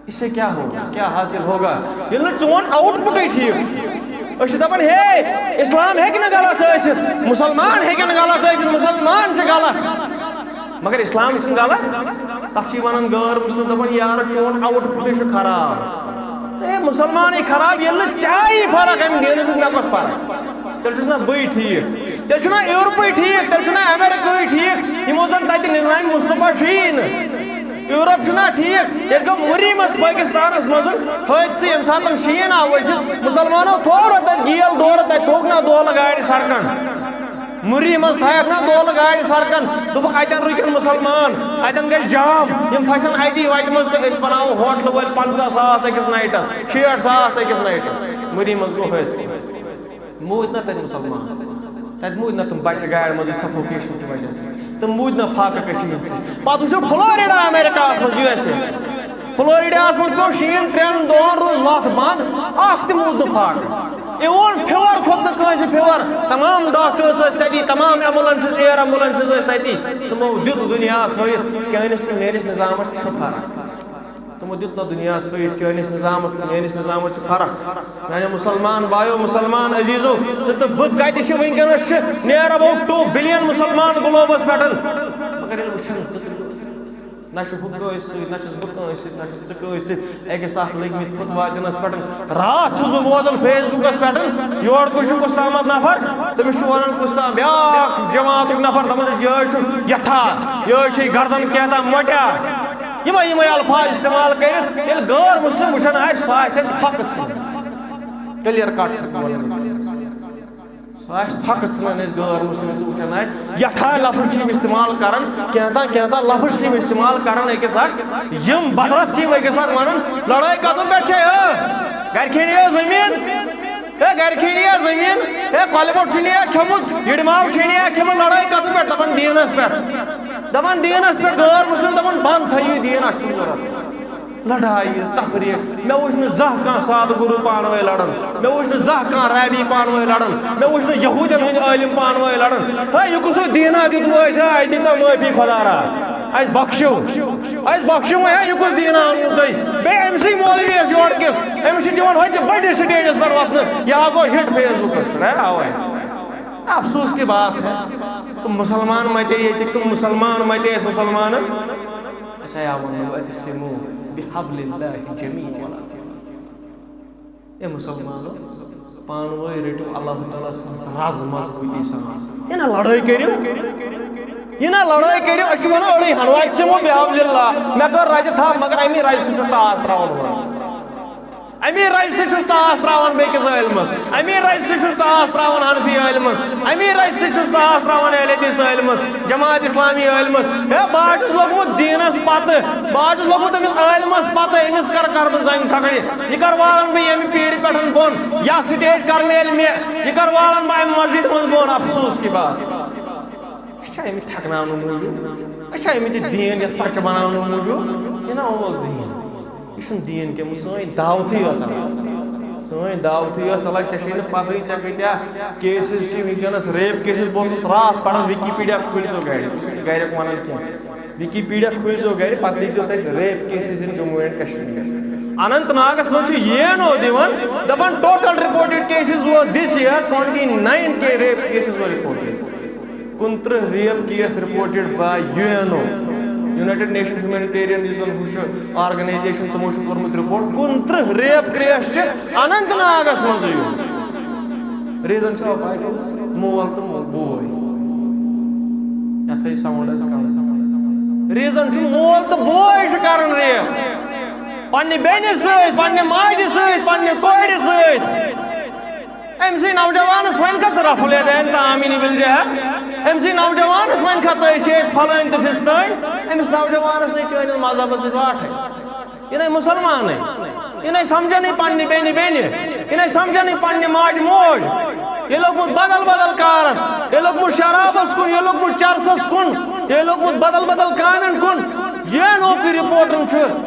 اس سے کیا ہوگا؟ کیا حاصل ہوگا؟ ییٚلہِ نہٕ چون آؤٹ پُٹٕے ٹھیٖک چھُ۔ أسۍ چھِ دَپان، ہے، اسلام ہیٚکہِ نہٕ غلط ٲسِتھ، مُسلمان ہیٚکہِ نہٕ غلط ٲسِتھ، مُسلمان چھِ غلط۔ مگر اسلام چھُنہٕ غلط۔ تَتھ چھِ وَنان غٲر مُسلِم، دَپان، یارٕ، چون آؤٹ پُٹٕے چھُ خراب۔ ہے، مُسلمانٕے خراب، ییٚلہِ نہٕ چاہے فرق اَمہِ دیٖنہٕ سۭتۍ، مےٚ کۄس فرق؟ تیٚلہِ چھُس نہ بٕے ٹھیٖک، تیٚلہِ چھُنہ یورپٕے ٹھیٖک، تیٚلہِ چھُنہ امریکہٕے ٹھیٖک، یِمو زَن تَتہِ نظامِ مصطفیٰ چھُیی نہٕ۔ یورپ چھُنہ ٹھیٖک، ییٚتہِ گوٚو مُری منٛز پٲکِستانَس منٛز حٲدثہٕ، ییٚمہِ ساتہٕ شیٖن آو ؤسِتھ، مُسلمانو تھوٚو نہ تَتہِ گیل دورٕ، تَتہِ تھوٚوُکھ نہ دولہٕ گاڑِ سڑکَن۔ مُری منٛز تھایَکھ نہ دولہٕ گاڑِ سڑکَن، دوٚپُکھ، اَتٮ۪ن رُکن مُسلمان، اَتٮ۪ن گژھِ جام، یِم پھسن اَتی وَتہِ منٛز تہٕ أسۍ بَناوو ہوٹلہٕ وٲلۍ پنٛژاہ ساس أکِس نایٹَس، شیٹھ ساس أکِس نایٹَس۔ مُری منٛز گوٚو حٲدثہٕ۔ موٗدۍ نہ تَتہِ مُسلمان، تَتہِ موٗدۍ نہ تِم بَچہٕ گاڑِ منٛزٕے سفوکیشن کہِ وجہ سۭتۍ، تِم موٗدۍ نہ فاقہٕ کٔشی ہِنٛدۍ سۭتۍ۔ پَتہٕ وٕچھو فلورِڈا، امیرکاہَس منٛز، یوٗ ایس اے، فلورِڈاہَس منٛز پیوٚو شیٖن، ترٛٮ۪ن دۄہَن روٗز وَتھ بنٛد، اَکھ تہِ موٗد نہٕ فاقہٕ۔ یہِ اوٚن فیور کھوٚت نہٕ کٲنٛسہِ فیور۔ تمام ڈاکٹرس ٲسۍ تَتی، تمام ایمبولینسز، ایئر ایمبولینسز ٲسۍ تَتی۔ تِمو دیُت دُنیاہَس ہٲوِتھ، چٲنِس تہٕ میٲنِس نظامَس چھِ فرق۔ تِمو دیُت نہٕ دُنیاہَس ہٲوِتھ، چٲنِس نظامَس تہٕ میٲنِس نظامَس چھِ فرق۔ میانیو مُسلمان بایو، مُسلمان عزیزو، ژٕ تہٕ بہٕ کَتہِ چھِ وٕنکیٚنَس؟ چھِ near about two billion مُسلمان گلوبَس پٮ۪ٹھ۔ مگر ییٚلہِ وٕچھان ژٕ تہٕ بہٕ، نہ چھُ ہُہ کٲنٛسہِ سۭتۍ، نہ چھُس بہٕ کٲنٛسہِ سۭتۍ، نہ چھُ ژٕ کٲنٛسہِ سۭتۍ۔ أکِس اکھ لٔگۍ مٕتۍ فتوا دِنَس پٮ۪ٹھ۔ راتھ چھُس بہٕ بوزان فیس بُکَس پٮ۪ٹھ، یورٕ کُن چھُ کُس تامَتھ نفر، تٔمِس چھُ وَنان کُس تام بیٛاکھ جماعتُک نفر، دَپان چھُس، یِہوٚے چھُ یَٹھا، یِہوٚے چھُ یہِ گردَن کینٛہہ تام مۄٹیا۔ یِمَے یِمَے الفاظ استعمال کٔرِتھ ییٚلہِ غٲر مُسلِم وٕچھان آسہِ، سُہ آسہِ اَسہِ پھَکہٕ ژھٕنان۔ Clear cut چھُ وَنان۔ سُہ آسہِ پھَکہٕ ژھٕنان، أسۍ غٲر مُسلِم ژٕ وٕچھان آسہِ۔ یَٹھا لفظ چھِ یِم استعمال کران، کینٛہہ تام کینٛہہ تام لفظ چھِ یِم استعمال کران أکِس اکھ۔ یِم بدرَتھ چھِ یِم أکِس اکھ وَنان، لڑٲے کَتھ پٮ۪ٹھ چھے؟ ہو، گرِ کھیٚنی ہو زٔمیٖن؟ ہے، گرِ کھیٚنی ہا زٔمیٖن؟ ہے، کۄلہِ بوٚٹھ چھُنی ہا کھیوٚمُت؟ یِڑِ ماو چھُنی ہا کھیوٚمُت؟ لڑٲے کَتھ پٮ۪ٹھ؟ دَپان دیٖنَس پٮ۪ٹھ۔ دَپان دیٖنَس پٮ۪ٹھ، غٲر مُسلِم دَپان بنٛد تھٲیِو یہِ دیٖن، اَسہِ چھُنہٕ ضوٚرَتھ۔ لڑایہِ، تفریق۔ مےٚ وٕچھ نہٕ زانٛہہ کانٛہہ سادٕ گُروٗ پانہٕ ؤنۍ لڑان۔ مےٚ وٕچھ نہٕ زانٛہہ کانٛہہ رابی پانہٕ ؤنۍ لڑان۔ مےٚ وٕچھ نہٕ یہوٗدٮ۪ن ہٕنٛدۍ عٲلِم پانہٕ ؤنۍ لڑان۔ ہے، یہِ کُس ہیوٗ دیٖنا دیُتوٕ اَسہِ؟ ہے، اَسہِ دیٖتو معٲفی خۄدا را۔ اَسہِ بخشِو۔ اَسہِ بخشِو وۄنۍ، ہے، یہِ کُس دیٖنا اوٚنوٕ تۄہہِ؟ بیٚیہِ أمۍ سٕے مولوی یَس یورٕ کِس، أمِس چھِ دِوان ہوٚتہِ بٔڑِس سٹیجَس پٮ۪ٹھ وَسنہٕ۔ یہِ ہا گوٚو ہِٹ فیس بُکَس پٮ۪ٹھ، ہے، اَوَے۔ افسوس کی بات ہے۔ تِم مُسلمان مَتے ییٚتِکۍ، تِم مُسلمان مَتے ٲسۍ مُسلمان۔ اچھا، یا وَنو، "واعتصموا بحبل اللہ جمیعا ولا تفرقوا۔" اے مُسلمانو، پانہٕ ؤنۍ رٔٹِو اللہ تعالیٰ سٕنٛز رَز مضبوٗطی سان۔ یہِ نہ لڑٲے کٔرِو، یہِ نہ لڑٲے کٔرِو۔ أسۍ چھِ وَنان أڑٕے ہَن، "واعتصموا بحبل اللہ۔" مےٚ کٔر رَزِ تھپھ، مگر اَمی رَزِ سۭتۍ چھُ ٹاس ترٛاوان ہورٕ۔ اَمی رَزِ سۭتۍ چھُس ٹاس ترٛاوان بیٚکِس عٲلمَس، اَمی رَزِ سۭتۍ چھُس ٹاس ترٛاوان حنفی عٲلمَس، اَمی رَزِ سۭتۍ چھُس ٹاس ترٛاوان اہل حدیث عٲلمَس، جماعت اسلامی عٲلمَس۔ ہے، بہٕ حظ چھُس لوٚگمُت دیٖنَس پَتہٕ، بہٕ حظ چھُس لوٚگمُت أمِس عٲلمَس پَتہٕ، أمِس کَر کَرٕ بہٕ زَنٛگہِ تھَکھنہِ؟ یہِ کَر والَن بہٕ ییٚمہِ پیٖرِ پٮ۪ٹھ بۄن؟ یہِ اَکھ سٹیج کَر میلہِ مےٚ؟ یہِ کَر والَن بہٕ اَمہِ مسجد منٛز بۄن؟ افسوس کی بات۔ أسۍ چھا أمِس تھٮ۪کناونہٕ موٗجوٗب؟ أسۍ چھا أمِس یہِ دیٖن یَتھ ژۄچہِ بَناونہٕ موٗجوٗب؟ یہِ نہ اوس دیٖن۔ یہِ چھُنہٕ دیٖن کینٛہہ، سٲنۍ دعوتھٕے ٲس الگ۔ سٲنۍ دعوتھٕے ٲس الگ، ژےٚ چھے نہٕ پَتہٕے ژےٚ کۭتیٛاہ cases چھِ وٕنکیٚنَس، rape cases۔ بہٕ اوسُس راتھ پَران، Wikipedia کھوٗلۍ زیو گَرِ، یہِ چھُنہٕ گَرِکۍ وَنان کینٛہہ۔ Wikipedia کھوٗلۍ زیو گَرِ، پَتہٕ لیکھۍ زیو تَتہِ rape cases in Jammu and Kashmir۔ اننت ناگَس منٛز چھُ یو این او دِوان، دَپان total reported cases was this year twenty nine K rape cases were reported۔ کُنترٕہ rape case reported by U N O، United Nation Humanitarian، یُس زَن ہُہ چھُ organization، تِمو چھُ کوٚرمُت report، کُنترٕہ rape case چھِ اننت ناگَس منٛزٕے یوت۔ Reason چھُ اَکُے، مول تہٕ مول، بوے۔ یَتھ ہٲیِو sound حظ کَم۔ Reason چھُ مول تہٕ بوے چھِ کَران rape۔ پننہِ بیٚنہِ سۭتۍ، پننہِ ماجہِ سۭتۍ، پننہِ کورِ سۭتۍ۔ أمۍ سٕے نوجوانَس وۄنۍ کَتھ رَفُل یدین تام یِنہِ بِلجہر؟ أمۍ سٕے نوجوانَس وۄنۍ کَتھ أسۍ ٲسۍ پھلٲنۍ تہٕ فِستٲنۍ؟ أمِس نوجوانَس نَے چٲنِس مذہبَس سۭتۍ واٹھٕے۔ یہِ نَے مُسلمانٕے، یہِ نَے سَمجھَنٕے پننہِ بیٚنہِ بیٚنہِ، یہِ نَے سَمجھَنٕے پننہِ ماجہِ موج۔ یہِ لوٚگمُت بدل بدل کارَس، یہِ لوٚگمُت شرابَس کُن، یہِ لوٚگمُت چرسَس کُن، یہِ لوٚگمُت بدل بدل کامٮ۪ن کُن۔ یو این او کہِ رِپورٹَن چھُ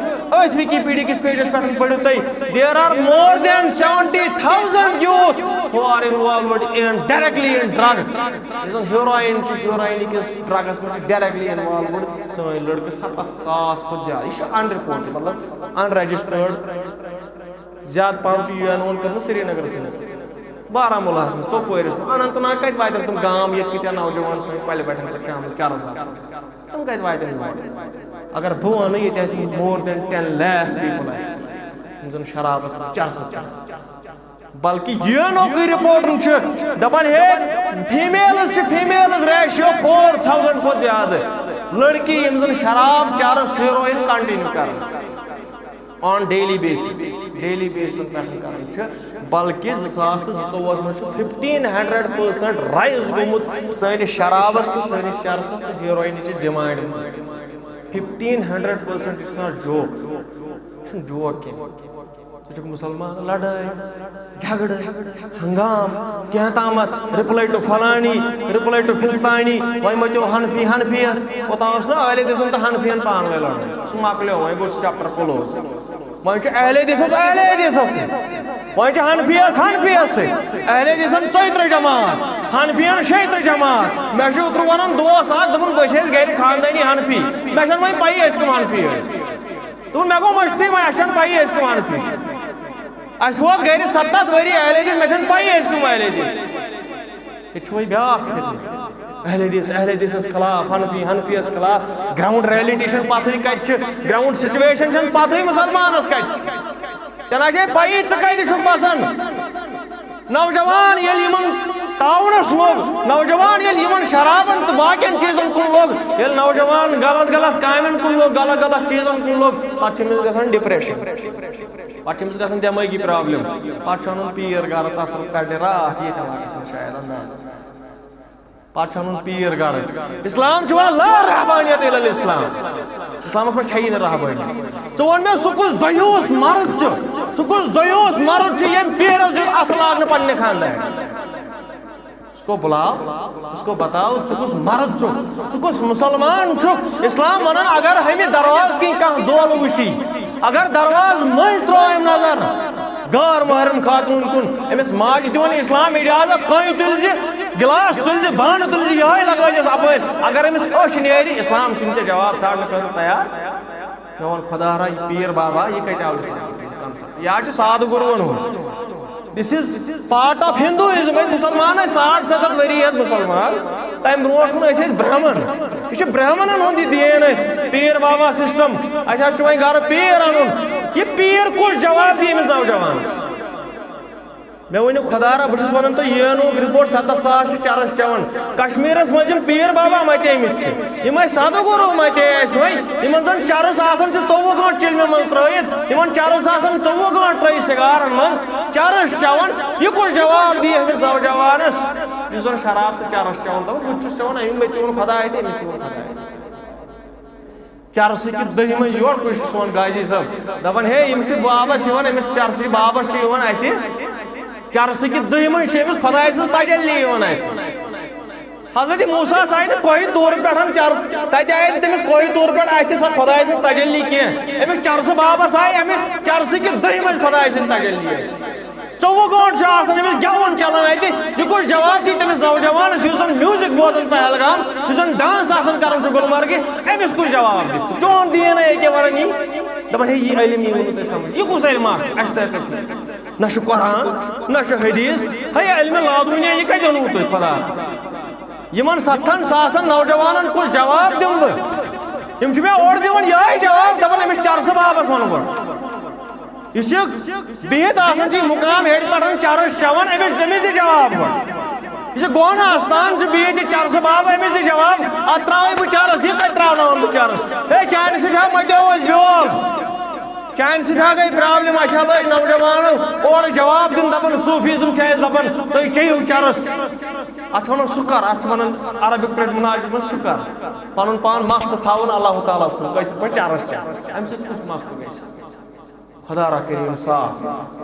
أتھۍ Wikipedia کِس pageس پٮ۪ٹھ، پٔرِو تُہۍ، there are more than seventy thousand youth who are involved in directly in drug۔ یُس زَن heroin چھُ، heroin کِس drugس منٛز چھِ directly involved سٲنۍ لٔڑکہٕ سَتَتھ ساس کھۄتہٕ زیادٕ۔ یہِ چھُ unreported، مطلب unregistered۔ زیادٕ پَہَم چھُ یو این اوَن کٔرمٕژ سرینگرَس منٛز۔ بارہمولاہَس منٛز، کۄپوٲرِس منٛز، اننت ناگ کَتہِ واتن تِم گام، ییٚتہِ کۭتیٛاہ نوجوان سٲنۍ کۄلہِ بَٹھٮ۪ن پٮ۪ٹھ شامَس چرس آسان؟ تِم کَتہِ واتن یور؟ اگر بہٕ وَنہٕ، ییٚتہِ آسہِ more than ten lakh people آسہِ، یِم زَن شرابَس پٮ۪ٹھ چرسَس پٮ۪ٹھ۔ بلکہِ یو این او کُے رِپورٹَن چھُ دَپان، ہے، females چھِ، females ratio four thousand کھۄتہٕ زیادٕ۔ لٔڑکی یِم زَن شراب، چرس، heroin continue کَران on daily basis، daily basisَس پٮ۪ٹھ کَران چھِ، بلکہِ زٕ ساس تہٕ زٕتووُہَس منٛز چھُ fifteen hundred percent rise گوٚمُت سٲنِس شرابَس تہٕ سٲنِس چرسَس تہٕ heroinٕچہِ demand منٛز۔ Fifteen hundred percent، یہِ چھُ گژھان joke، یہِ چھُنہٕ joke کینٛہہ۔ ژٕ چھُکھ مُسلمان، لڑٲے، جھگڑٕ، ہنگام، کینٛہہ تامَتھ، reply to فلانی، reply to فستانی، وۄنۍ مَتیو حنفی حنفیَس۔ اوٚتام اوس نہ عٲلِ دِسن تہٕ حنفیَن پانہٕ ؤنۍ لڑٲے، سُہ مۄکلیو، وۄنۍ گوٚو سُہ chapter close۔ وۄنۍ چھُ اہل حدیثس اہل حدیثس سۭتۍ، وۄنۍ چھُ حنفیس حنفیس سۭتۍ۔ اہل حدیثن ژۄیہِ ترٕٛہ جماعت، حنفین شیٚیہِ ترٕٛہ جماعت۔ مےٚ چھُ اوترٕ ونان دوس اکھ، دوٚپُن، بہٕ چھُس گرِ خاندٲنی حنفی، مےٚ چھنہٕ وۄنۍ پَیی أسۍ کٕم حنفی ٲسۍ۔ دوٚپُن، مےٚ گوٚو مٔشتٕے، وۄنۍ اَسہِ چھنہٕ پَیی أسۍ کٕم حنفی۔ اَسہِ ووت گرِ ستتھ ؤری اہل حدیث، مےٚ چھنہٕ پَیی أسۍ کٕم اہل حدیث۔ ییٚتہِ چھُ وۄنۍ بیٛاکھ فتنہٕ۔ اہل حدیث، اہل حدیثس خلاف، حنفی، حنفیس خلاف۔ گراؤنڈ ریئلٹی چھنہٕ پتہٕے کتہِ چھِ، گراؤنڈ سچویشن چھنہٕ پتہٕے مسلمانس کتہِ۔ ژےٚ نہ چھے پَیی ژٕ کتہِ چھُکھ بسان۔ نوجوان ییٚلہِ یِمن ٹاونس لوٚگ، نوجوان ییٚلہِ یِمن شرابن تہٕ باقین چیٖزن کُن لوٚگ، ییٚلہِ نوجوان غلط غلط کامٮ۪ن کُن لوٚگ، غلط غلط چیٖزن کُن لوٚگ، پتہٕ چھِ أمِس گژھان ڈپریشن۔ پتہٕ چھِ أمِس گژھان دٮ۪مٲغی پرابلم۔ پتہٕ چھُ اَنُن پیٖر گرٕ، تصرف کڑِ راتھ ییٚتہِ علاقس منٛز شاید انداز۔ پتہٕ چھُ اَنُن پیٖر گرٕ۔ اسلام چھُ وَنان، "لا رہبانیت الا الاسلام۔" اسلامس منٛز چھَیی نہٕ رہبٲنیت۔ ژٕ وَن مےٚ، سُہ کُس دیوٗس مرد چھُ، سُہ کُس دیوٗس مرد چھُ، ییٚمۍ پیٖرس دیُت اَتھٕ لاگنہٕ پننہِ خاندارِ؟ اس کو بلاؤ، اس کو بتاؤ، ژٕ کُس مرد چھُکھ، ژٕ کُس مسلمان چھُکھ؟ اسلام ونان، اگر ہمہِ دروازٕ کِنۍ کانٛہہ دولہٕ وٕچھی، اگر دروازٕ مٔنٛزۍ ترٛوو أمۍ نظر غٲر محرم خاتوٗن کُن، أمِس ماجہِ دِوان اسلام اجازت، کانٛہہ تُلۍ زِ گلاس، تُلۍ زِ بانہٕ، تُلۍ زِ یِہوٚے لگٲیزٮ۪س اپٲرۍ۔ اگر أمِس أچھ نیرِ، اسلام چھُنہٕ ژےٚ جواب ژھانڈنہٕ خٲطرٕ تیار۔ مےٚ ووٚن، خۄدا را، یہِ پیٖر بابا، یہِ کَتہِ آو اسلامس منٛز؟ یہِ حظ چھُ سادٕ گُروَن ہُنٛد۔ This is part of Hinduism۔ أسۍ مُسلمان ٲسۍ ساڑ ستتھ ؤری ہٮ۪تھ مُسلمان۔ تَمہِ برونٛٹھ کُن ٲسۍ أسۍ برہمن۔ یہِ چھُ برہمنن ہُنٛد یہِ دین اَسہِ۔ پیٖر بابا system۔ اَسہِ حظ چھُ وۄنۍ گرٕ پیٖر اَنُن۔ یہِ پیٖر کُس جواب دِیہِ أمِس نوجوانس؟ مےٚ ؤنِو خۄدا را، بہٕ چھُس وَنان تۄہہِ، یوٗ این اوُک report، ستتھ ساس چھِ چرس چٮ۪وان۔ کشمیٖرس منٛز یِم پیٖر بابا متے مٕتۍ چھِ، یِم ٲسۍ سادٕ گُروٗ متے ٲسۍ وۄنۍ، یِمن زن چرس آسان چھِ ژوٚوُہ گٲنٛٹہٕ چِلمہِ منٛز ترٲوِتھ، یِمن چرس آسان ژوٚوُہ گٲنٛٹہٕ ترٲوِتھ سِگارن منٛز، چرس چٮ۪وان۔ یہِ کُس جواب دِیہِ أمِس نوجوانس، یُس زن شراب تہٕ چرس چٮ۪وان؟ دوٚپُن، بہٕ تہِ چھُس چٮ۪وان، أمۍ مےٚ تہِ ووٚن خۄداے تہٕ أمِس تہِ ووٚن خۄداے۔ چرسہٕ کہِ دٔہہِ منٛز یور کُس چھُ سون غازی صٲب؟ دَپان، ہے، یِم چھِ بابس یِوان، أمِس چرسہٕ کہِ بابس چھِ یِوان اَتہِ۔ چرسہٕ کہِ دٔہہِ منٛز چھِ أمِس خۄداے سٕنٛز تجلی یِوان اَتہِ۔ حضرت موسیٰ ہس آیہِ نہٕ کوہہِ طور پٮ۪ٹھ چرس، تَتہِ آیہِ نہٕ تٔمِس کوہہِ طور پٮ۪ٹھ اَتھِ سۄ خۄداے سٕنٛز تجلی کینٛہہ۔ أمِس چرسہٕ بابس آیہِ اَمہِ چرسہٕ کہِ دٔہہِ منٛز خۄداے سٕنٛز تجلی۔ ژوٚوُہ گٲنٛٹہٕ چھُ آسان أمِس گٮ۪وُن چلان اَتہِ۔ یہِ کُس جواب دی تٔمِس نوجوانس، یُس زن music بوزان پہلگام، یُس زن dance آسان کران چھُ گلمرگہِ؟ أمِس کُس جواب دی؟ چون دیٖن ہے ییٚکیٛاہ ونان یی۔ دپان، ہے، یہِ علم یی نہٕ تۄہہِ سمجھ۔ یہِ کُس علم اکھ چھُ؟ اَسہِ تۄہہِ کتہِ چھُ؟ نہ چھُ قرآن، نہ چھُ حدیث۔ ہے، علمِ لادُنیا، یہِ کتہِ اوٚنوُ تۄہہِ خۄدا؟ یِمن ستتھن ساسن نوجوانن کُس جواب دِمہٕ بہٕ؟ یِم چھِ مےٚ اورٕ دِوان یِہوٚے جواب، دپان، أمِس چرسہٕ بابس وَن گۄڈٕ۔ یہِ چھُ بِہِتھ آسان، چھُ یہِ مُقام ہیٚرِ پٮ۪ٹھ چرس چٮ۪وان، أمِس، أمِس دِ جواب گۄڈٕ۔ یہِ چھُ گوہنہٕ آستان، چھُ بِہِتھ یہِ چرسہٕ بابہٕ، أمِس دِ جواب۔ اَتھ ترٛاوَے بہٕ چرس، یہِ کَتہِ ترٛاوناوَن بہٕ چرس؟ ہے، چانہِ سۭتۍ ہا مَتیو أسۍ بیول۔ چانہِ سۭتۍ ہا گٔے problem، اَسہِ ہا لٲگۍ نوجوانو اورٕ جواب دیُن، دَپان، صوٗفیٖزم چھُ اَسہِ دَپان، تُہۍ چیٚیِو چرس۔ اَتھ وَنان سُکر، اَتھ چھِ وَنان عربِک پٲٹھۍ مُناجَت منٛز سُکر۔ پَنُن پان مست تھاوُن اللہ تعالیٰ ہَس کُن، کٲشِر پٲٹھۍ چرس چٮ۪وان۔ اَمہِ سۭتۍ کُس مست گژھِ؟ خۄدا را کٔرِو انصاف،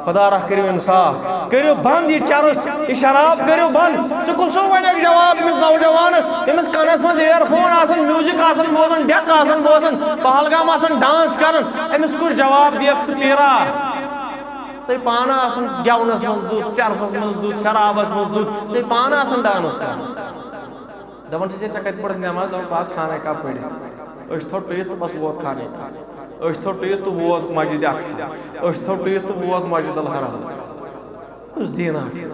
خۄدا را کٔرِو انصاف، کٔرِو بنٛد یہِ چرس، یہِ شراب کٔرِو بنٛد۔ ژٕ کُس سُہ وَنٮ۪کھ جواب أمِس نوجوانس، ییٚمِس کَنَس منٛز earphone آسان، music آسان بوزان، deck آسان بوزان، پہلگام آسان dance کران، أمِس کُس جواب دِیَکھ ژٕ پیٖرا؟ ژٕ پانہٕ آسان گٮ۪ونَس منٛز دُتھ، چرسَس منٛز دُتھ، شرابَس منٛز دُتھ، ژٕ پانہٕ آسان dance کران۔ دَپان چھِس، "ہے، ژےٚ کَتہِ پٔرٕتھ نٮ۪ماز؟" دَپان، "بَس خانَے کعبہٕ پٔرِتھ۔" أچھ تھوٚو ٹُیِتھ تہٕ بَس ووت خانَے کعبہٕ۔ أچھ تھوٚو ٹُیِتھ تہٕ ووت مسجدِ اقصیٰ۔ أچھ تھوٚو ٹُیِتھ تہٕ ووت مسجد الحرام۔ کُس دیٖنا چھُ؟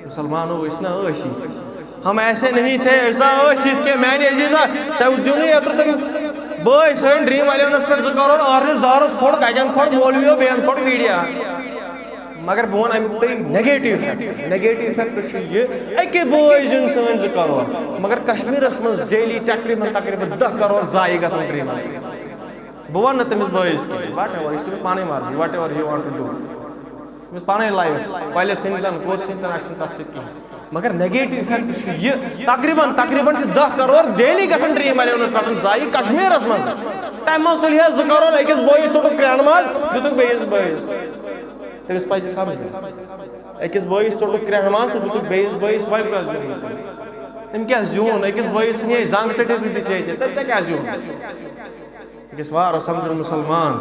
مُسلمانو، أسۍ نہ ٲسۍ یِتھۍ۔ ہم ایسے نہیں تھے، أسۍ نہ ٲسۍ یِتھۍ کینٛہہ۔ میٛانہِ عزیٖزا، ژےٚ دیُنُے اوترٕ تٔمۍ بٲے سٲنۍ ڈرٛیٖم الیونَس پٮ۪ٹھ زٕ کرور، ٲرنِس دارَس کھوٚڑ، کَتٮ۪ن کھوٚڑ، مولویو بیٚیَن کھوٚڑ میٖڈیا۔ مگر بہٕ وَنہٕ اَمیُک تۄہہِ negative effect۔ Negative effect چھُ یہِ، أکے بٲے زیُن سٲنۍ زٕ کرور، مگر کشمیٖرَس منٛز daily تقریٖباً، تقریٖباً دَہ کرور ضایع گژھان ڈرٛیٖمَن۔ بہٕ وَنہٕ نہٕ تٔمِس بٲیِس کینٛہہ، whatever، یہِ چھِ تٔمِس پَنٕنۍ مرضی، whatever he want to do۔ تٔمِس پَنٕنۍ life، کۄلہِ ژھٕنۍ تَن، کوٚت ژھٕنۍ تَن، اَسہِ چھُنہٕ تَتھ سۭتۍ کِہیٖنۍ۔ مگر negative effect چھُ یہِ، تقریٖباً، تقریٖباً چھِ دَہ کرور daily گژھان ڈرٛیٖم الیونَس پٮ۪ٹھ ضایع کشمیٖرَس منٛز۔ تَمہِ منٛز تُلہِ ہے زٕ کرور أکِس بٲیِس، ژوٚٹُکھ کرٛٮ۪ہن منٛز، دیُتُکھ بیٚیِس بٲیِس۔ تٔمِس پَزِ سَمجھُن۔ أکِس بٲیِس ژوٚٹُکھ کرٛٮ۪ہن منٛز تہٕ دیُتُکھ بیٚیِس بٲیِس، وۄنۍ کیٛاہ زیوٗن؟ أمۍ کیٛاہ زیوٗن؟ أکِس بٲیِس ژھٕنہِ ہے زنٛگ ژٔٹِتھ، تہِ ژےٚ، ژےٚ، ژےٚ کیٛاہ زیوٗن؟ گژھِ وارٕ سمجھُن مُسلمان۔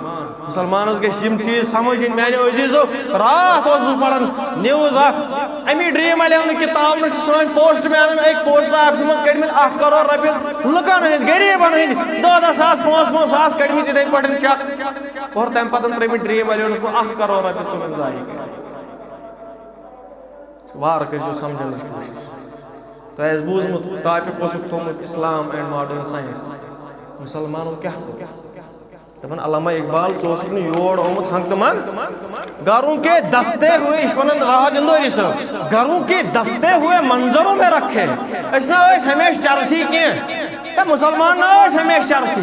مُسلمانس گژھِ یِم چیٖز سمجھِنۍ۔ میانیو عزیزو، راتھ اوسُس بہٕ پران نیوز اکھ، امی ڈریم الیو نہٕ کہِ تاونہٕ چھِ سٲنۍ پوسٹ مینن أکۍ پوسٹ آفسہٕ منٛز کٔڑمٕتۍ اکھ کرور رۄپیہِ لُکن ہٕنٛدۍ، غریٖبن ہٕنٛدۍ دہ دہ ساس، پانٛژھ پانٛژھ ساس کٔڑمٕتۍ یِتھے پٲٹھۍ چیک۔ اور تمہِ پتہٕ ترٲومٕتۍ ڈریم الیونس منٛز اکھ کرور رۄپیہِ ژھٕنُن ضایع کٔرِتھ۔ وارٕ کٔرۍزیو سمجھنٕچ کوٗشش۔ تۄہہِ آسہِ بوٗزمُت، ٹاپک اوسُکھ تھوٚومُت اسلام اینڈ ماڈرن ساینس۔ مُسلمانو کیٛاہ کوٚر؟ دپان علامہ اقبال، ژٕ اوسُکھ نہٕ یور آمُت ہنگ تہٕ منگ۔ گھروں کے دستے ہوئے، یہِ چھُ ونان راحت اندوری صٲب، گھروں کے دستے ہوئے منظروں میں رکھے۔ أسۍ نہ ٲسۍ ہمیشہِ چرسی کینٛہہ۔ ہے، مُسلمان نہ ٲسۍ ہمیشہِ چرسی،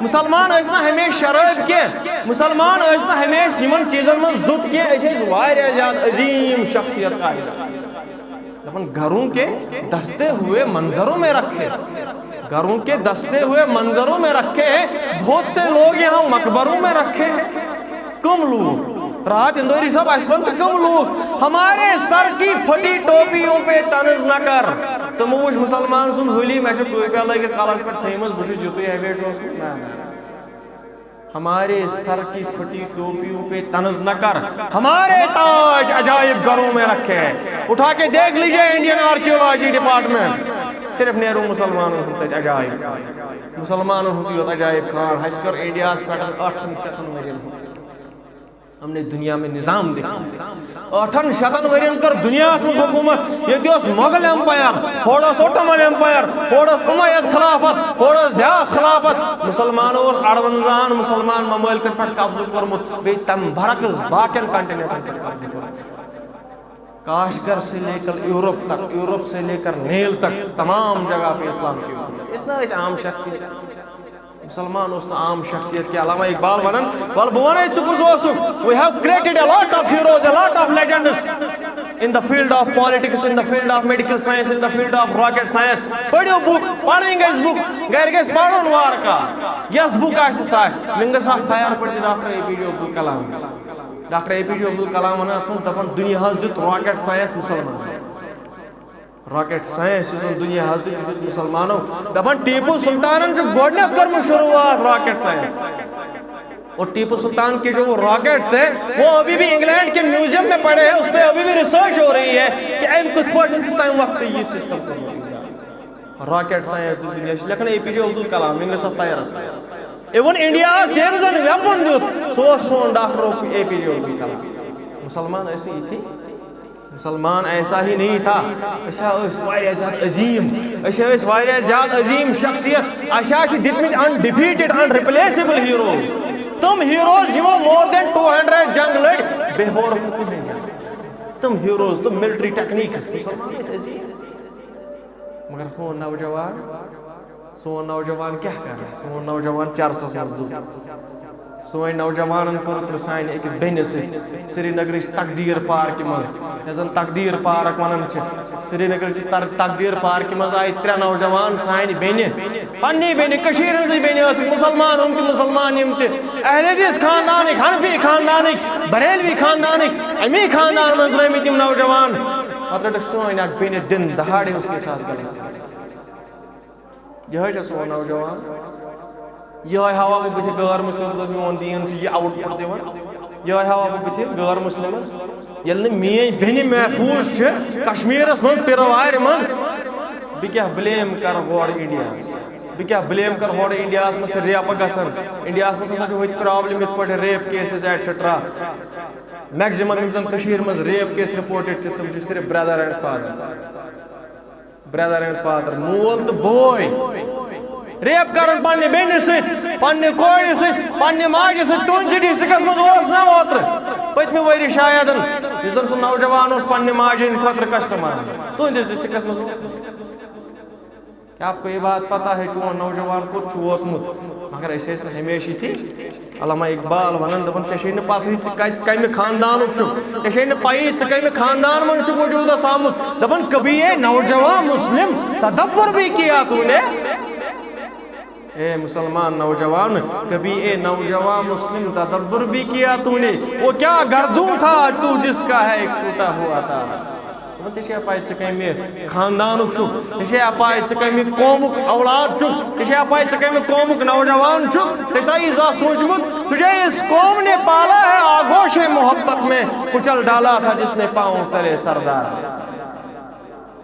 مُسلمان ٲسۍ نہٕ ہمیشہِ شرٲبۍ کینٛہہ، مُسلمان ٲسۍ نہٕ ہمیشہِ یِمن چیٖزن منٛز دُت کینٛہہ۔ أسۍ ٲسۍ واریاہ زیادٕ عظیٖم شخصیت آسان۔ دپان، گھروں کے دستے ہوئے منظروں میں رکھے، گھروں کے دستے ہوئے منظروں میں رکھے، بہت سے لوگ یہاں مقبروں میں رکھے۔ کم لوگ؟ راحت اندوری صٲب، اَسہِ وَن تہٕ کم لوگ؟ ہمارے سر کی پھٹی ٹوپیوں پہ طنز نہ کر۔ ژٕ مہٕ وٕچھ مُسلمان سُنٛد ہولی، مےٚ چھِ ٹوپیہ لٲگِتھ کلس پٮ۪ٹھ ژھیٚنمٕژ، بہٕ چھُس یُتھُے ہمیشہِ اوسمُت۔ نہ، نہ۔ ہمارے سر کی پھٹی ٹوپیوں پہ طنز نہ کر، ہمارے تاج عجائب گھروں میں رکھے ہیں۔ اٹھا کے دیکھ لیجئے انڈین آرکیولوجی ڈپارٹمنٹ، صرف نیرو مسلمانوں ہُنٛد تَتہِ عجائب خان۔ مسلمانوں ہُنٛد یوت عجائب خان، اَسہِ کٔر انڈیاہَس پٮ۪ٹھ ٲٹھن شیٚتن ؤرین ہُنٛد۔ ہم نے دنیا میں نظام دیکھا۔ ٲٹھن شیٚتن ؤرین کٔر دُنیاہَس منٛز حکوٗمت۔ ییٚتہِ اوس مۄغل ایمپایر، ہورٕ اوس اوٹومن ایمپایر، ہورٕ اوس امیہ خلافت، ہورٕ اوس بیٛاکھ خلافت۔ مُسلمانو اوس اَروَنزاہَن مُسلمان ممٲلکن پٮ۪ٹھ قبضہٕ کوٚرمُت، بیٚیہِ تَمہِ برعکس باقین کانٹیننٹن پٮ۪ٹھ قبضہٕ کوٚرمُت۔ کاشغر سے لے کر یورپ تک، یورپ سے لے کر نیل تک، تمام جگہ پہ اسلام کی حکومت۔ اس نہ ٲسۍ عام شخصیت۔ مُسلمان اوس نہٕ عام شخصیت کینٛہہ۔ علامہ اقبال ونان، ول بہٕ ونے ژٕ کُس اوسُکھ۔ We have created a lot of heroes, a lot of legends in the field of politics, in the field of medical science, in the field of rocket science. پٔرِو بُک، پرٕنۍ گژھِ بُک، گرِ گژھِ پرُن وارٕ کارٕ۔ یۄس بُک آسہِ سۄ آسہِ۔ مےٚ گٔژھ اکھ تیار پٲٹھۍ doctor A P J Abdul Kalam. Doctor A P J Abdul Kalam ونان اتھ منٛز، دپان دُنیاہس دیُت rocket science مُسلمانن۔ Rocket science یُس زن دُنیاہس دیُت، یہِ دیُت مُسلمانو۔ دپان ٹیپو سلطانن چھُ گۄڈٕنیتھ کٔرمٕژ شروٗعات rocket science۔ اور ٹیپو سلطان کے جو وہ rockets ہیں، وہ ابھی بھی انگلینڈ کے میوزیم میں پڑے ہیں، اس پہ ابھی بھی research ہو رہی ہے کہ اَمہِ کِتھ پٲٹھۍ چھُ تَمہِ وقتہٕ یہِ system کوٚرمُت۔ Rocket science دیُت دُنیاہس، چھِ لیکھان اے پی جے عبدالکلام، مےٚ گژھِ اَتھ تیارس۔ Even انڈیاہس ییٚمۍ زن weapon دیُت، سُہ اوس سون doctor A P J Abdul Kalam. مُسلمان ٲسۍ نہٕ یِتھی۔ مُسلمان ایسا ہی نہیں تھا۔ أسۍ ہا ٲسۍ واریاہ زیادٕ عظیٖم۔ أسۍ ہا ٲسۍ واریاہ زیادٕ عظیٖم شخصیت۔ اَسہِ ہا چھِ دِتمٕتۍ undefeated, unreplaceable heroes۔ تِم heroes یِمو more than two hundred جنگ لٔڑۍ، بے ہورٕ کٕہٕنۍ جنگ۔ تِم heroes، تِم military techniques۔ مُسلمان ٲسۍ عظیٖم۔ مگر سون نوجوان، سون نوجوان کیٛاہ کرِ؟ سون نوجوان چرسس منٛز لوٚگ۔ سٲنۍ نوجوانن کوٚر تہٕ سانہِ أکِس بیٚنہِ سۭتۍ سرینگرٕچ تقدیٖر پارکہِ منٛز، یَتھ زَن تقدیٖر پارک وَنان چھِ۔ سرینگرٕچ تر-، تقدیٖر پارکہِ منٛز آیہِ ترٛےٚ نوجوان سانہِ بیٚنہِ، پننی بیٚنہِ، کٔشیٖرِ ہٕنٛزٕے بیٚنہِ ٲسٕکھ، مُسلمان ہُم تہِ مُسلمان یِم تہِ، اہل حدیث خاندانٕکۍ، حنفی خاندانٕکۍ، بریلوی خاندانٕکۍ، اَمی خاندان منٛز درٛٲمٕتۍ یِم نوجوان۔ پتہٕ رٔٹٕکھ سٲنۍ اکھ بیٚنہِ دِن دہاڑے اس کے ساتھ غلط۔ یِہوٚے چھا سون نوجوان؟ یِہوٚے ہاوہا بہٕ بٕتھِ غٲر مُسلِمَس، دوٚپ میون دیٖن چھُ یہِ output دِوان۔ یِہوٚے ہاوہا بہٕ بٕتھِ غٲر مُسلِمَس۔ ییٚلہِ نہٕ میٛٲنۍ بیٚنہِ محفوٗظ چھِ کشمیٖرَس منٛز، پِرٕ وارِ منٛز، بہٕ کیٛاہ blame کَرٕ ہورٕ انڈیاہَس؟ بہٕ کیٛاہ blame کَرٕ ہورٕ؟ انڈیاہَس منٛز چھِ ریپہٕ گژھان۔ انڈیاہَس منٛز ہسا چھِ ہُتہِ problem یِتھ پٲٹھۍ rape cases et cetera۔ Maximum یِم زَن کٔشیٖرِ منٛز rape case reported چھِ، تِم چھِ صرف brother and father۔ Brother and father، مول تہٕ بوے۔ Rape کران پننہِ بیٚنہِ سۭتۍ، پننہِ کورِ سۭتۍ، پننہِ ماجہِ سۭتۍ۔ تُہنٛدِس ڈسٹرکٹس منٛز اوس نہ اوترٕ، پٔتمہِ ؤری شاید، یُس زن سُہ نوجوان اوس پننہِ ماجہِ ہٕنٛدِ خٲطرٕ کشٹ مناوان۔ تُہنٛدِس ڈسٹرکٹس منٛز اوس۔ کیا آپ کو یہ بات پتہ ہے چون نوجوان کوٚت چھُ ووتمُت؟ مگر أسۍ ٲسۍ نہٕ ہمیشہِ یِتھی۔ علامہ اقبال ونان، دپان، ژےٚ چھے نہٕ پتہٕے ژٕ کتہِ، کمہِ خاندانُک چھُکھ، ژےٚ چھے نہٕ پَیی ژٕ کمہِ خاندان منٛز چھُکھ وجوٗدس آمُت۔ دپان، کبھی اے نوجوان مسلم تدبر بھی کیا تو نے۔ اے مسلمان نوجوان، کبھی اے نوجوان مسلم تدبر بھی کیا تو نے۔ وہ کیا گردوں تھا تو جس کا ہے ایک ٹوٹا ہوا تار۔ ژےٚ چھےٚ پَے ژٕ کَمہِ خاندانُک چھُکھ، ژےٚ چھےٚ پَے ژٕ کَمہِ قومُک اولاد چھُکھ، ژےٚ چھےٚ پَے ژٕ کَمہِ قومُک نوجوان چھُکھ، ژےٚ چھےٚ یہِ زانٛہہ سوٗنٛچمُت، تُجھے اس قوم نے پالا ہے آغوش محبت میں، کچل ڈالا تھا جس نے پاؤں تلے سردار۔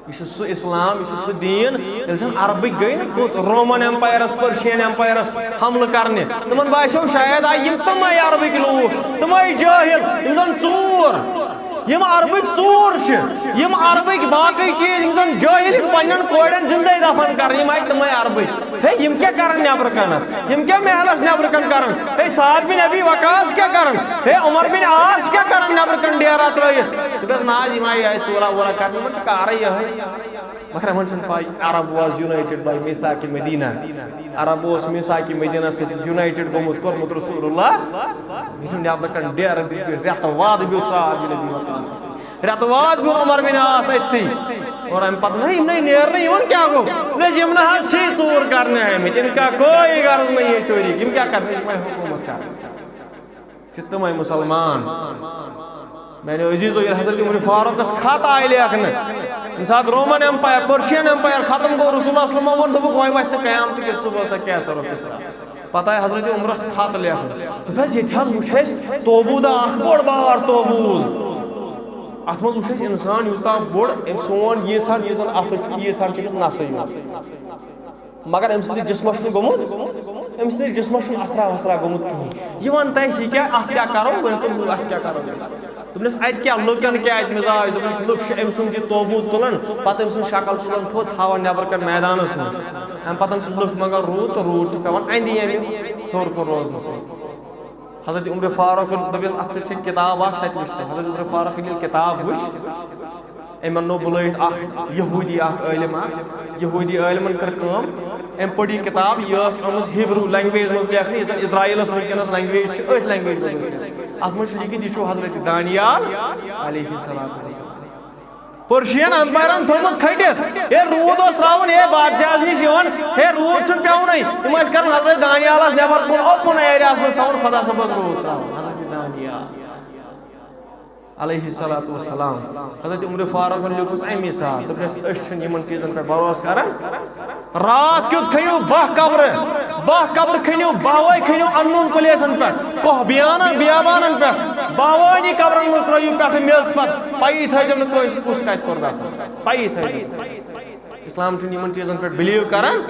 یہِ چھُ سُہ اسلام، یہِ چھُ سُہ دیٖن، ییٚلہِ زَن عربٕکۍ گٔے نہ کوٚت، رومن ایمپایرس، پٔرشین ایمپایرس حملہٕ کرنہِ، تِمن باسیو شاید آ یِم تِمے عربٕکۍ لوٗکھ، تِمے جٲہِل، یِم زَن ژوٗر، یِم عربٕکۍ ژوٗر چھِ، یِم عربٕکۍ باقٕے چیٖز، یِم زَن جٲہِل، یِم پننٮ۪ن کورٮ۪ن زِندَے دفن کرنہِ، یِم آیہِ تِمے عربٕکۍ۔ ہے، یِم کیٛاہ کرن نٮ۪برٕ کَنَتھ؟ یِم کیٛاہ محلَس نٮ۪برٕ کَنہِ کرن؟ ہے، سعد بن ابی وقاص کیٛاہ کرن؟ ہے، عمر بن عاص کیٛاہ کرن نٮ۪برٕ کَنہِ ڈیرا ترٲیِتھ؟ دوٚپُس، نہ حظ، یِم آیہِ یِہوٚے ژورا وورا کرنہِ، یِمن چھُ کارٕے یِہوٚے۔ مگر یِمن چھَنہٕ پَے، عرب was united by میٖثاقِ مدینہ۔ عرب اوس میٖثاقِ مدینہ سۭتۍ united گوٚمُت، کوٚرمُت رسول اللہ۔ یِم نٮ۪برٕ کَنہِ ڈیرٕ دِتھ بیٖٹھۍ، رٮ۪تہٕ واد بیوٗٹھ سعد بن ابی وقاص۔ رٮ۪تہٕ واد بیوٗٹھ عمر بن عاص أتھی۔ اور اَمہِ پَتہٕ نہ، یِم نَے نیرنہٕ، یِمَن کیٛاہ گوٚو؟ نہ، یِم نہ حظ چھِ ژوٗر کرنہِ آمٕتۍ، ان کا کوئی غرض نہیں ہے چوری، یِم کیٛاہ کرنہِ، یِم چھِ وۄنۍ حکوٗمت کرنہِ۔ چھِ تِمَے مُسلمان۔ میٛانیو عزیٖزو، ییٚلہِ حضرت عمر فاروقس خط آیہِ لیکھنہٕ، ییٚمہِ ساتہٕ رومن ایمپایر، پٔرشین ایمپایر ختم گوٚو، رسول اللہ صلی اللہ علیہ وسلمن ووٚن، دوٚپُکھ، وۄنۍ وۄتھِ نہٕ قیامتہٕ کِس صُبحس تہٕ کیسر و کسریٰ۔ پتہٕ آیہِ حضرت عمرس خط لیکھنہٕ، دوٚپہَس، ییٚتہِ حظ وٕچھ اَسہِ توبوٗد اکھ بوٚڑ بار توبوٗد۔ اتھ منٛز وٕچھ اَسہِ انسان یوٗتاہ بوٚڑ، أمۍ سون ییٖژ ہن، ییٖژ زن اتھٕ چھُ، ییٖژ ہن چھِ أمِس نسٕے یوت۔ مگر أمۍ سٕنٛدِس جسمس چھُنہٕ گوٚمُت، أمۍ سٕنٛدِس جسمس چھُنہٕ اثرا وثرا گوٚمُت کِہیٖنۍ۔ یہِ وَن تہٕ اَسہِ، یہِ کیٛاہ، اَتھ کیٛاہ کَرو؟ ؤنۍ تو، اَتھ کیٛاہ کَرو أسۍ؟ دوٚپنَس، اَتہِ کیٛاہ، لُکَن کیٛاہ اَتہِ مِزاج؟ دوٚپنَس، لُکھ چھِ أمۍ سُنٛد یہِ توبوٗد تُلان، پَتہٕ أمۍ سٕنٛز شکل تُلان تھوٚد، تھاوان نٮ۪برٕ کَنہِ میدانَس منٛز۔ اَمہِ پَتہٕ چھِ لُکھ منٛگان روٗد، تہٕ روٗد چھُ پٮ۪وان اَندِ اَمہِ ہیوٚر کُن روزنہٕ سۭتۍ۔ حضرت عمر فاروق دوٚپُس، اَتھ سۭتۍ چھِ کِتاب اَکھ، سۄ تہِ وٕچھ تہٕ۔ حضرت عمر فاروق ییٚلہِ کِتاب وٕچھ، أمۍ اَننو بُلٲیِتھ اَکھ یہوٗدی، اَکھ عٲلِم اَکھ۔ یہوٗدی عٲلمَن کٔر کٲم، أمۍ پٔر یہِ کِتاب، یہِ ٲس آمٕژ ہیبرو لینگویج منٛز لیکھنہٕ، یُس زَن اسرائیلَس وٕنکیٚنَس لینگویج چھِ، أتھۍ لینگویج منٛز ٲس لیکھنہٕ۔ اَتھ منٛز چھُ لیکھِتھ، یہِ چھُ حضرت دانیال علیہ الصلوۃ والسلام۔ پٔرشین امپایرن تھوٚومُت کھٔٹِتھ، ہے روٗد اوس ترٛاوُن، ہے بادشاہس نِش یِوان، ہے روٗد چھُنہٕ پٮ۪ونٕے۔ یِم ٲسۍ کران حضرت دانیالس نٮ۪بر کُن اوپن ایریاہس منٛز تھاوُن، خۄدا صٲبس روٗد ترٛاوُن۔ حضرت دانیال علیہ الصلوۃ والسلام۔ حضرت عمر فاروقن لیوٚکھُس اَمی ساتہٕ، دوٚپنَس، أسۍ چھِنہٕ یِمن چیٖزن پٮ۪ٹھ بھروسہٕ کران۔ راتھ کیُتھ کھٔنِو باہ قبرٕ، باہ قبرٕ کھٔنِو، باہ وَے کھٔنِو unknown placeن پٮ۪ٹھ، کوہ بیانن، بیابانن پٮ۪ٹھ، باہ وٲنی قبرن منٛز ترٲیِو پٮ۪ٹھٕ میٚژ پتہٕ، پَیی تھٲیزیو نہٕ کٲنٛسہِ کُس کَتہِ کوٚر دفن، پَیی تھٲیزیو۔ اسلام چھُنہٕ یِمن چیٖزن پٮ۪ٹھ believe کران۔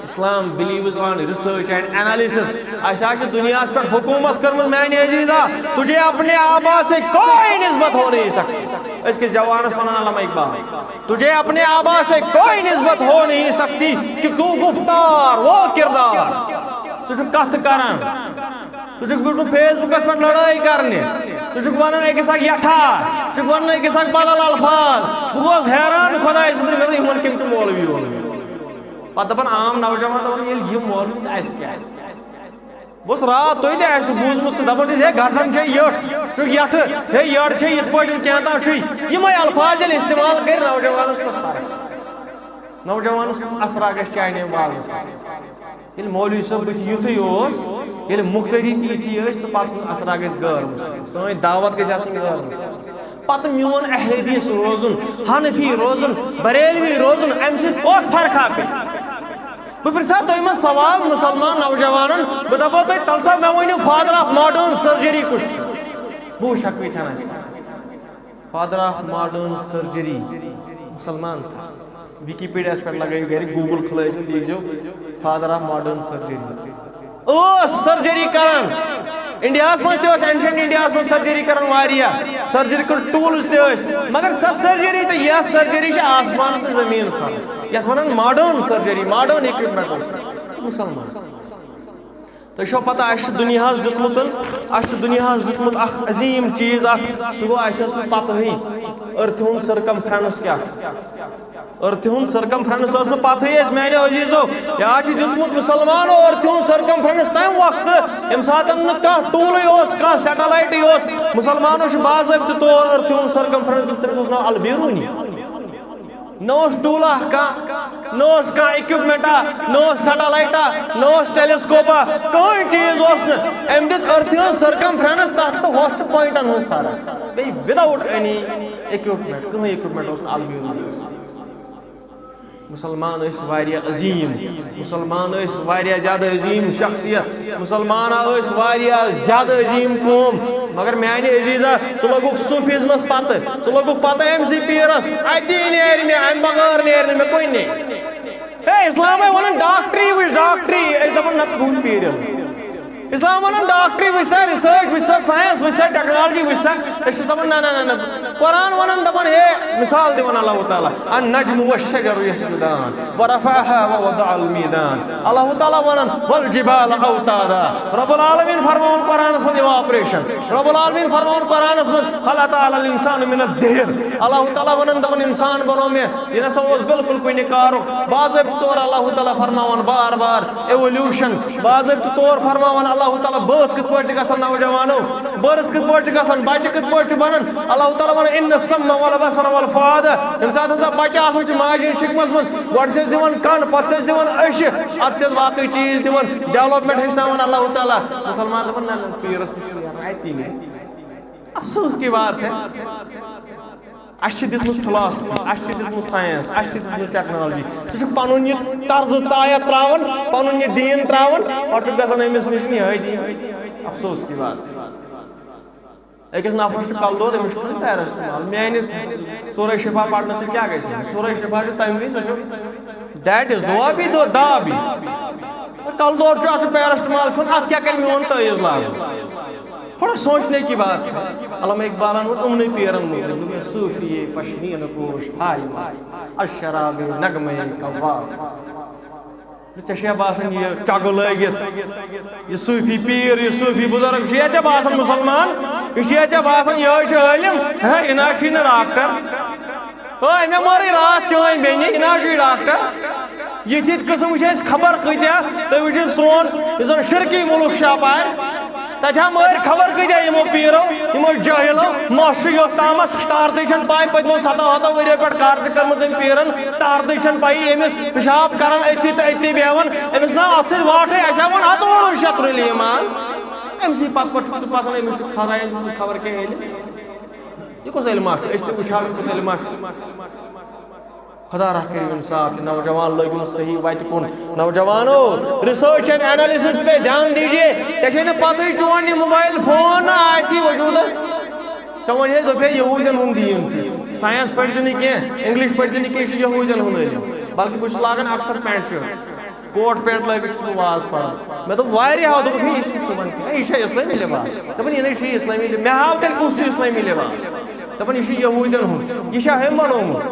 اسلام believes on research and analysis۔ اَسہِ حظ چھِ دُنیاہَس پٮ۪ٹھ حکوٗمت کٔرمٕژ، میانہِ عزیزا، تجھے اپنے آبا سے کوئی نسبت ہو نہیں سکتی۔ أزکِس جوانَس وَنان علامہ اقبال، تجھے اپنے آبا سے کوئی نسبت ہو نہیں سکتی، کہ تو گفتار وہ کردار۔ ژٕ چھُکھ کَتھٕ کران، ژٕ چھُکھ بیوٗٹھمُت Facebookس پٮ۪ٹھ لڑٲے کرنہِ، ژٕ چھُکھ وَنان أکِس اکھ یَٹھا، ژٕ چھُکھ وَنان أکِس اکھ بدل الفاظ۔ بہٕ گوس حیران، خۄداے سٕنٛدِ، مےٚ دوٚپ، یِمن کٔمۍ چھُ مولوی ووٚنمُت؟ پتہٕ دَپان عام نوجوان، دَپان، ییٚلہِ یِم مولوی تہٕ اَسہِ کیٛاہ؟ بہٕ اوسُس راتھ تۄہہِ تہِ آسِوٕ بوٗزمُت سُہ دَپان چھُ، ہے گردن چھے یٔٹھ، ژٕ چھُکھ یَٹھٕ، ہے یٔڈ چھے یِتھ پٲٹھۍ کینٛہہ تام چھُے۔ یِمے الفاظ ییٚلہِ استعمال کٔرۍ، نوجوانس کۄس فرق؟ نوجوانس کُس اثرا گژھِ چانہِ وازٕ سۭتۍ؟ ییٚلہِ مولوی صٲب بٕتھِ یُتھُے اوس، ییٚلہِ مُقتدی تہِ یِتھی ٲسۍ، تہٕ پتہٕ کُس اثرا گژھِ غٲر مُسلم؟ سٲنۍ دعوت گژھِ آسٕنۍ غٲر مُسلم۔ پتہٕ میون اہل حدیث روزُن، حنفی روزُن، بریلوی روزُن، امہِ سۭتۍ کۄس فرقا پیٚیہِ؟ بہٕ پرژھا تۄہہِ منٛز سوال، مُسلمان نوجوانن، بہٕ دپو تۄہہِ، تلہٕ سا مےٚ ؤنِو، father of modern surgery کُس چھُ؟ بہٕ وٕچھکھ کۭتہن آسہِ۔ Father of modern surgery، مُسلمان تھا۔ وِکیٖپیٖڈیاہَس پٮ۪ٹھ لگٲیِو گرِ، Google کھُلٲیِو، لیٖکھزیو father of modern surgery۔ ٲس سرجری کران۔ انڈیاہَس منٛز تہِ ٲس، ancient انڈیاہَس منٛز سرجری کران واریاہ۔ سرجریکل ٹوٗلٕز تہِ ٲسۍ۔ مگر سۄ سرجری تہٕ یَتھ سرجری چھِ آسمان تہٕ زٔمیٖن فرق۔ یَتھ وَنان modern surgery، modern equipment اوس۔ مُسلمان۔ تۄہہِ چھو پتہ، اَسہِ چھُ دُنیاہَس دیُتمُت، اَسہِ چھُ دُنیاہَس دیُتمُت اکھ عظیٖم چیٖز اکھ، سُہ گوٚو، اَسہِ ٲس نہٕ پتہٕے أرتھہِ ہُنٛد circumference کیٛاہ چھُ۔ أرتھہِ ہُنٛد circumference ٲس نہٕ پتہٕے اَسہِ، میانیو عزیزو۔ یہِ حظ چھُ دیُتمُت مُسلمانو أرتھہِ ہُنٛد circumference تَمہِ وقتہٕ، ییٚمہِ ساتہٕ نہٕ کانٛہہ ٹوٗلٕے اوس، کانٛہہ satelliteٕے اوس۔ مُسلمانو چھُ باضٲبطہٕ طور أرتھہِ ہُنٛد circumference دیُتمُت، تٔمِس اوس ناو البیرونی۔ نہ اوس ٹوٗلا کانٛہہ، نہ اوس کانٛہہ equipmentا، نہ اوس satelliteا، نہ اوس telescopeا، کٕہٕنۍ چیٖز اوس نہٕ۔ أمۍ دِژ أرتھہِ ہٕنٛز circumference تَتھ تہٕ ہۄتھ چھِ pointن ہٕنٛز فرق۔ بیٚیہِ without any اِکوِپمٮ۪نٛٹ، کٕہٕنۍ اِکوِپمٮ۪نٛٹ اوس نہٕ المیٖرَن۔ مُسلمان ٲسۍ واریاہ عظیٖم، مُسلمان ٲسۍ واریاہ زیادٕ عظیٖم شخصیت، مُسلمان ٲسۍ واریاہ زیادٕ عظیٖم قوم۔ مگر میانہِ عزیٖزا، ژٕ لوٚگُکھ صوٗفیزمَس پَتہٕ، ژٕ لوٚگُکھ پَتہٕ أمۍ سٕے پیٖرَس، اَتی نیرِ مےٚ، اَمہِ بغٲر نیرِ نہٕ مےٚ کُنہِ۔ ہے، اِسلامے وَنان ڈاکٹری وٕچھ، ڈاکٹری، أسۍ دَپان نہ، بہٕ وٕچھ پیٖرِل۔ اِسلام وَنان ڈاکٹری وٕچھ سا، ریسٲرٕچ وٕچھ سا، ساینس وٕچھ سا، ٹیکنالوجی وٕچھ سا۔ أسۍ چھِ دَپان نہ، نہ، نہ، نہ۔ قرآن وَنان، دَپان، ہے، مِثال دِوان اللہ تعالیٰ، النجم والشجر يسجدان ورفعها ووضع الميزان۔ اللہ تعالیٰ وَنان، والجبال أوتادا۔ رب العالمین فرماوان قرآنَس منٛز evaporation۔ رب العالمین فرماوان قرآنَس منٛز، هل أتى على الإنسان من الدهر۔ اللہ تعالیٰ وَنان، دَپان، اِنسان بَنوو مےٚ، یہِ نہ سا اوس بالکل کُنہِ کارُک۔ باضٲبطہٕ طور اللہ تعالیٰ فرماوان بار بار evolution۔ باضٲبطہٕ طور فرماوان اللہ تعالیٰ، birth کِتھ پٲٹھۍ چھِ گژھان نوجوانو، birth کِتھ پٲٹھۍ چھِ گژھان، بَچہِ کِتھ پٲٹھۍ چھِ بَنان۔ اللہ تعالیٰ وَنان، ان السمع والبصر والفؤاد۔ ییٚمہِ ساتہٕ ہسا بَچہِ آسان چھُ ماجہِ ہِنٛدِ شِکمَس منٛز، گۄڈٕ چھِ أسۍ دِوان کَن، پَتہٕ چھِ أسۍ دِوان أچھِ، اَدٕ چھِ أسۍ باقٕے چیٖز دِوان، development ہیٚچھناوان اللہ تعالیٰ۔ مُسلمان دَپان، نہ، نہ، پیٖرَس نِش چھُنہٕ نیران، اَتی نیرِ۔ افسوس کی بات ہے۔ اَسہِ چھِ دِژمٕژ philosophy، اَسہِ چھِ دِژمٕژ science، اَسہِ چھِ دِژمٕژ technology۔ ژٕ چھُکھ پَنُن یہِ طرزٕ طایَت ترٛاوان، پَنُن یہِ دیٖن ترٛاوان، پَتہٕ چھُکھ گژھان أمِس نِش یِہوٚے دیٖن۔ افسوس کی بات۔ أکِس نفرَس چھُ کَلہٕ دود، أمِس چھُ کھیوٚن paracetamol۔ میٛانہِ سورہ شفا پَرنہٕ سۭتۍ کیٛاہ گژھِ؟ سورہ شفا چھُ تَمہِ وِزِ، سُہ چھُ that is دوا بھی دو، دوا بھی۔ کَلہٕ دود چھُ، اَتھ چھُ paracetamol کھیوٚن، اَتھ کیٛاہ کَرِ میون تٲویٖز لاگُن؟ تھوڑا سوچنے کی بات ہے۔ علامہ اقبالن ووٚن یِمنٕے پیٖرن مُتعلِق، دوٚپُن، صوٗفی پشمیٖنہٕ پوش ہایہِ مَس، از شرابِ نغمے قوّاب۔ ژےٚ چھےٚ باسان یہِ چگہٕ لٲگِتھ، یہِ صوٗفی پیٖر، یہِ صوٗفی بُزرگ، یہِ چھُ یا ژےٚ باسان مُسلمان؟ یہِ چھُ یا ژےٚ باسان یِہوٚے چھُ عٲلِم؟ ہے، یہِ نہ حظ چھُے نہٕ ڈاکٹر۔ ہے، مےٚ مٲرٕے راتھ چٲنۍ بیٚنہِ، یہِ نہ حظ چھُے ڈاکٹر۔ یِتھۍ یِتھۍ قٕسم وٕچھ اَسہِ خبر کۭتیٛاہ۔ تُہۍ وٕچھِو سون یُس زَن شرکی مُلُک چھُ اَپارِ، تَتہِ ہا مٲرۍ خبر کۭتیٛاہ یِمو پیٖرو، یِمو جٲہِلو۔ مَس چھُ یوٚت تامَتھ، تارتٕے چھَنہٕ پَے پٔتمو سَتو ہَتو ؤریو پٮ۪ٹھ کَر چھِ کٔرمٕژ أمۍ پیٖرَن، تارتٕے چھَنہٕ پَیی أمِس پِشاب کَران أتھی تہٕ أتھی بیٚہوان۔ أمِس نا اَتھ سۭتۍ واٹھٕے، اَسہِ ہا ووٚن ہَتووُہ شَترُلہِ ایٖمان۔ أمۍ سٕے پَتہٕ پَتہٕ چھُکھ ژٕ پَسنٛد، أمِس چھُ خدایَن دیُتمُت خبر کیٛاہ علم۔ یہِ کُس علما چھُ؟ أسۍ تہِ وٕچھو یہِ کُس علما چھُ۔ خدا رحم کٔرِو انصاف، یہِ نوجوان لٲگِو صحیح وَتہِ کُن۔ نوجوانو، research and analysis پہ دھیان دیجیے۔ ژےٚ چھے نہٕ پَتہٕے چون یہِ موبایل فون نہ آسی وجوٗدَس۔ ژےٚ وَنہِ ہے دوٚپے یہوٗدٮ۪ن ہُنٛد دیٖن چھُ۔ Science پٔرۍ زِ نہٕ کینٛہہ، English پٔرۍ زِ نہٕ کینٛہہ، یہِ چھُ یہوٗدٮ۪ن ہُنٛد علم۔ بلکہِ بہٕ چھُس لاگان اکثر pant shirt۔ کوٹ پینٹ لٲگِتھ چھُس بہٕ واز پَران۔ مےٚ دوٚپ واریاہو، دوٚپُکھ، "ہے، یہِ چھُنہٕ شوٗبان کینٛہہ، ہے، یہِ چھا اِسلٲمی لِباس؟" دَپان، "یہِ نَے چھُے اِسلٲمی لِباس۔" مےٚ ہاو تیٚلہِ کُس چھُ اِسلٲمی لِباس؟ دَپان، "یہِ چھُ یہوٗدٮ۪ن ہُنٛد، یہِ چھا أمۍ بَنومُت؟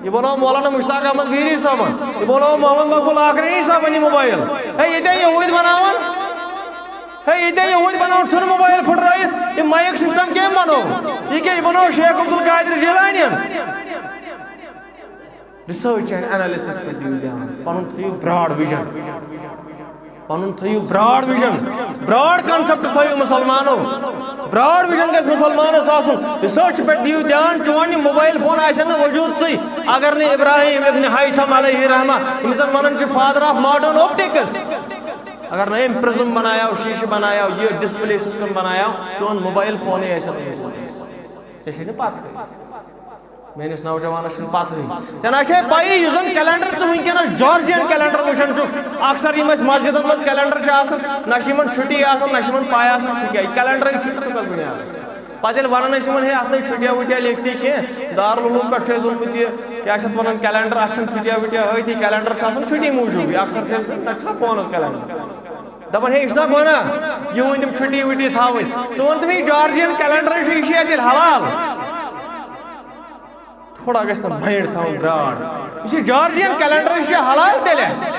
یہِ بَنوو مولانا مُشتاق احمد میٖری صٲبَن، یہِ بَنوو محمد مقبول آکرانی صٲبَن یہِ موبایل۔ ہے، ییٚتہِ یہوٗدۍ بَناوان، ہے، ییٚتہِ یہوٗدۍ بَناوان ژھٕن موبایل پھٕٹرٲیِتھ، یہِ mic system کٔمۍ بَنوو؟ یہِ کیٛاہ، یہِ بَنوو Sheikh Abdul Qadir جیلانیَن؟" Research and analysis پٮ۪ٹھ دِیِو دھیان۔ پَنُن تھٲیِو broad vision۔ پَنُن تھٲیِو broad vision۔ Broad concept تھٲیِو مُسلمانو۔ Broad vision گژھِ مُسلمانَس آسُن۔ Research پٮ۪ٹھ دِیِو دھیان، چون یہِ موبایل فون آسہِ نہٕ وجوٗدسٕے۔ اگر نہٕ ابراہیم ابن ہیثم علیہ رحمہ، ییٚمِس زَن وَنان چھِ father of modern optics، اگر نہٕ أمۍ prism بَنایو، شیٖشہٕ بَنایو، یہِ display system بَنایو، چون موبایل فونٕے آسہِ نہٕ وجوٗدَس۔ ژےٚ چھے نہٕ پَتہٕ۔ میٲنِس نوجوانس چھنہٕ پتہٕے۔ ژےٚ نہ چھے پَیی، یُس زن calendar ژٕ وٕنکیٚنس Georgian calendar وٕچھان چھُکھ، اکثر یِم اَسہِ مسجدن منٛز calendar چھِ آسان، نہ چھِ یِمن چھُٹی آسان، نہ چھِ یِمن پَے آسان چھُٹی۔ یہِ calendar چھُ چھُکھ بنیادس۔ پتہٕ ییٚلہِ ونان ٲسۍ یِمن، "ہے، اتھ نَے چھُٹیا وُٹیا لیکھتی کینٛہہ، دارالعلوم پٮ۪ٹھ چھُ اَسہِ اوٚنمُت یہِ، کیٛاہ چھِ اتھ ونان، calendar، اتھ چھنہٕ چھُٹیا وُٹیا ہٲیتھی، calendar چھُ آسان چھُٹی موٗجوٗبٕے، اکثر چھِ أسۍ، تتہِ چھُنہ فونس calendar۔" دپان، "ہے، یہِ چھُنہ گۄناہ، یِہُنٛد یِم چھُٹی وُٹی تھاوٕنۍ؟" ژٕ وَن تہٕ مےٚ، یہِ Georgian calendar چھُ، یہِ چھُ ییٚتہِ حلال؟ تھوڑا گژھِ نہ mind تھاوُن broad۔ یُس یہِ Georgian calendar چھُ، یہِ حلال تیٚلہِ آسہِ۔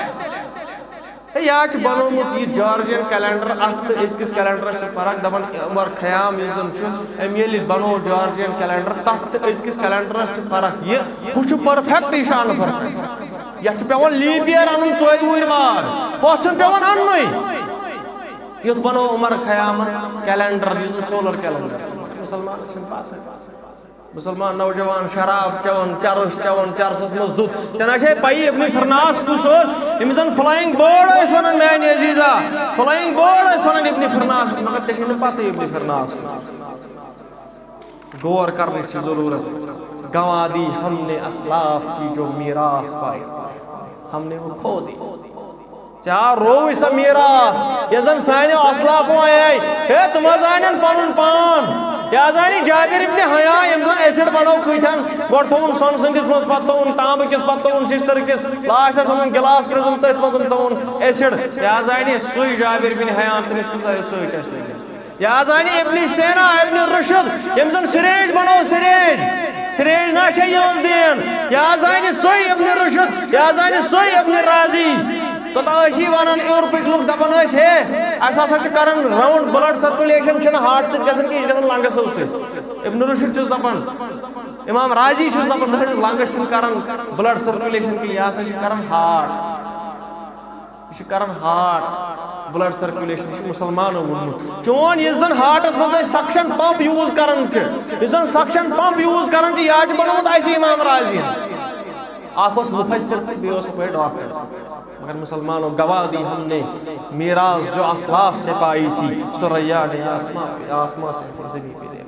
ہے، یہِ حظ چھُ بنوومُت یہِ Georgian calendar، اتھ تہٕ أزکِس calendarس چھِ فرق۔ دپان عمر خیام یُس زن چھُ، أمۍ ییٚلہِ بنوو Georgian calendar، تتھ تہٕ أزکِس calendarس چھِ فرق یہِ، ہُہ چھُ perfect، یہِ چھُ unperfect۔ یتھ چھُ پٮ۪وان leap year انُن ژورِ وُہٕرۍ بعد، ہۄتھ چھُنہٕ پٮ۪وان اننُے۔ یُتھ بنوو عمر خیامن calendar، یُس نہٕ solar calendar۔ مُسلمانس چھنہٕ پتہ۔ مُسلمان نوجوان شراب چٮ۪وان، چرس چٮ۪وان، چرسس منٛز دُتھ۔ ژےٚ نہ چھے پَیی ابن فرناس کُس اوس؟ ییٚمِس زن flying bird ٲسۍ ونان، میانہِ عزیزا، flying bird ٲسۍ ونان ابن فرناسس، مگر ژےٚ چھے نہٕ پتہٕ ابن فرناس کُس۔ غور کرنٕچ چھِ ضروٗرت۔ گنوا دی ہم نے اسلاف کی جو میراث پائی، ہم نے وہ کھو دی۔ ژےٚ رووُے سۄ میراث، یۄس زن سانیو اسلافو انے۔ ہے، تِم حظ انن پنُن پان۔ یہِ حظ انہِ جابر ابن حیان، ییٚمۍ زن ایسڈ بنوو کۭتہن۔ گۄڈٕ تھووُن سۄنہٕ سٕنٛدِس منٛز، پتہٕ تھووُن تانبہٕ کِس، پتہٕ تھووُن ششتٕر کِس، لاسٹس اوٚنُن گلاس پرٛزُن، تٔتھۍ منٛز تھووُن ایسڈ۔ یہِ حظ انہِ سُے جابر بن حیان، تٔمِس کۭژاہ رِسٲرٕچ آسہِ لٔجمٕژ۔ یہِ حظ انہِ ابن سینا، ابن رشد، ییٚمۍ زن سریج بنوو، سریج۔ سریج نا چھےٚ یِہٕنٛز دین۔ یہِ حظ انہِ سُے ابن رشد، یہِ حظ انہِ سُے ابن رازی۔ توٚتام ٲسی ونان، یورپٕکۍ لُکھ دپان ٲسۍ، ہے، اسہِ ہسا چھِ کران راؤنڈ، بلڈ سرکولیشن چھنہٕ ہارٹ سۭتۍ گژھان کینٛہہ، یہِ چھِ گژھان لنگس سۭتۍ۔ ابن رشد چھُس دپان، امام رازی چھُس دپان، دپان، لنگس چھِنہٕ کران بلڈ سرکولیشن کینٛہہ، یہِ ہسا چھِ کران ہارٹ۔ یہِ چھُ کران ہارٹ، بلڈ سرکولیشن، یہِ چھُ مسلمانو ووٚنمُت۔ چون یُس زن ہارٹس منٛز أسۍ سکشن پمپ یوٗز کران چھِ، یُس زن سکشن پمپ یوٗز کران چھِ، یہِ حظ چھُ بنومُت اَسہِ امام رازی۔ اکھ اوس مفسر تہٕ بیٚیہِ اوس اَپٲرۍ ڈاکٹر۔ مگر مسلمانو گواہ دی ہم نے، میراث جو اسلاف سے پائی تھی، ثریا نے آسمان، آسمان سے زمین پہ دے۔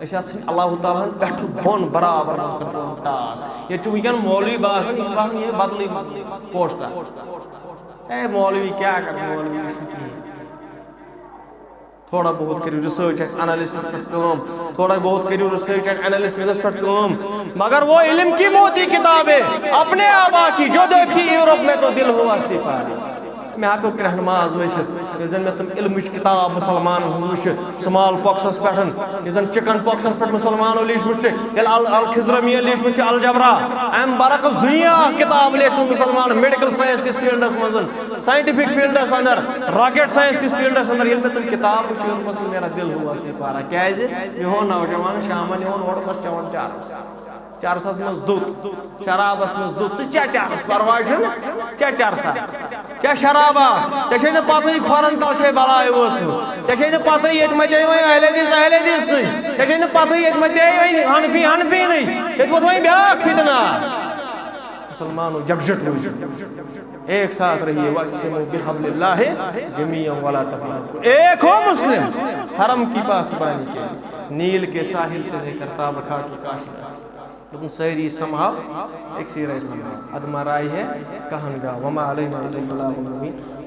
أسۍ حظ ژھٕنۍ اللہ تعالیٰ ہن پٮ۪ٹھٕ بۄن برابر لوکن ترٛوومُت ٹاس۔ ییٚتہِ چھُ وٕنکٮ۪ن مولوی باسان، یہِ چھُ باسان یہِ بدلٕے پوسٹا۔ اے مولوی کیٛاہ کرِ، مولوی چھُنہٕ کِہیٖنۍ۔ تھوڑا بہت کٔرِو research and analysis پٮ۪ٹھ کٲم، تھوڑا بہت کٔرِو research and analysis پٮ۪ٹھ کٲم۔ مگر وہ علم کی موتی کتابیں اپنے آبا کی، جو دیکھی یورپ میں تو دل ہوا سپاہی۔ مےٚ ہا پیوٚو کرٛٮ۪ہن ماز ؤسِتھ، ییٚلہِ زن مےٚ تِم علمٕچ کِتاب مُسلمانن ہٕنٛز وٕچھِ، small pox-س پٮ۪ٹھ، یُس زن chicken pox-س پٮ۪ٹھ مُسلمانو لیٖچھمٕژ چھِ، ییٚلہِ ال-، الخضرمیہ لیٖچھمٕژ چھِ، الجبرا، اَمہِ برعکس دُنیا کِتاب لیٖچھمٕژ مُسلمانن medical science کِس field-س منٛز، scientific field-س اندر، rocket science کِس field-س اندر، ییٚلہِ مےٚ تِم کِتاب وٕچھِ، یورپس منٛز میرا دل ہوا سپارہ۔ کیٛازِ؟ میون نوجوان شامن یِوان اورٕ، بس چٮ۪وان چرس۔ چرسس منٛز دوٚت، شرابس منٛز دوٚت۔ ژٕ چےٚ چرس، پرواے چھُنہٕ، چےٚ چرسا۔ چےٚ شرابا، ژےٚ چھے نہٕ پتہٕے کھۄرن تل چھے بلاے وٲژمٕژ۔ ژےٚ چھے نہٕ پتہٕے ییٚتہِ متے وۄنۍ اہل حدیث، اہل حدیث نٕے۔ ژےٚ چھے نہٕ پتہٕے ییٚتہِ متے وۄنۍ حنفی، حنفی نٕے۔ ییٚتہِ ووت وۄنۍ بیٛاکھ فتنہ۔ مسلمانو یکجٹ روٗزِو۔ ایک ساتھ رہیے، واعتصموا بحبل اللہ جمیعا ولا تفرقوا۔ ایک ہو مسلم، حرم کی پاسبانی کے لیے، نیل کے ساحل سے لے کر تابخا کی کاشت تک۔ دوٚپُن، سٲری سمہاو أکسٕے رَزِ منٛز۔ ادٕ ما رایہِ ہے کہن گاہ، وما علینا الا البلاغ المبین۔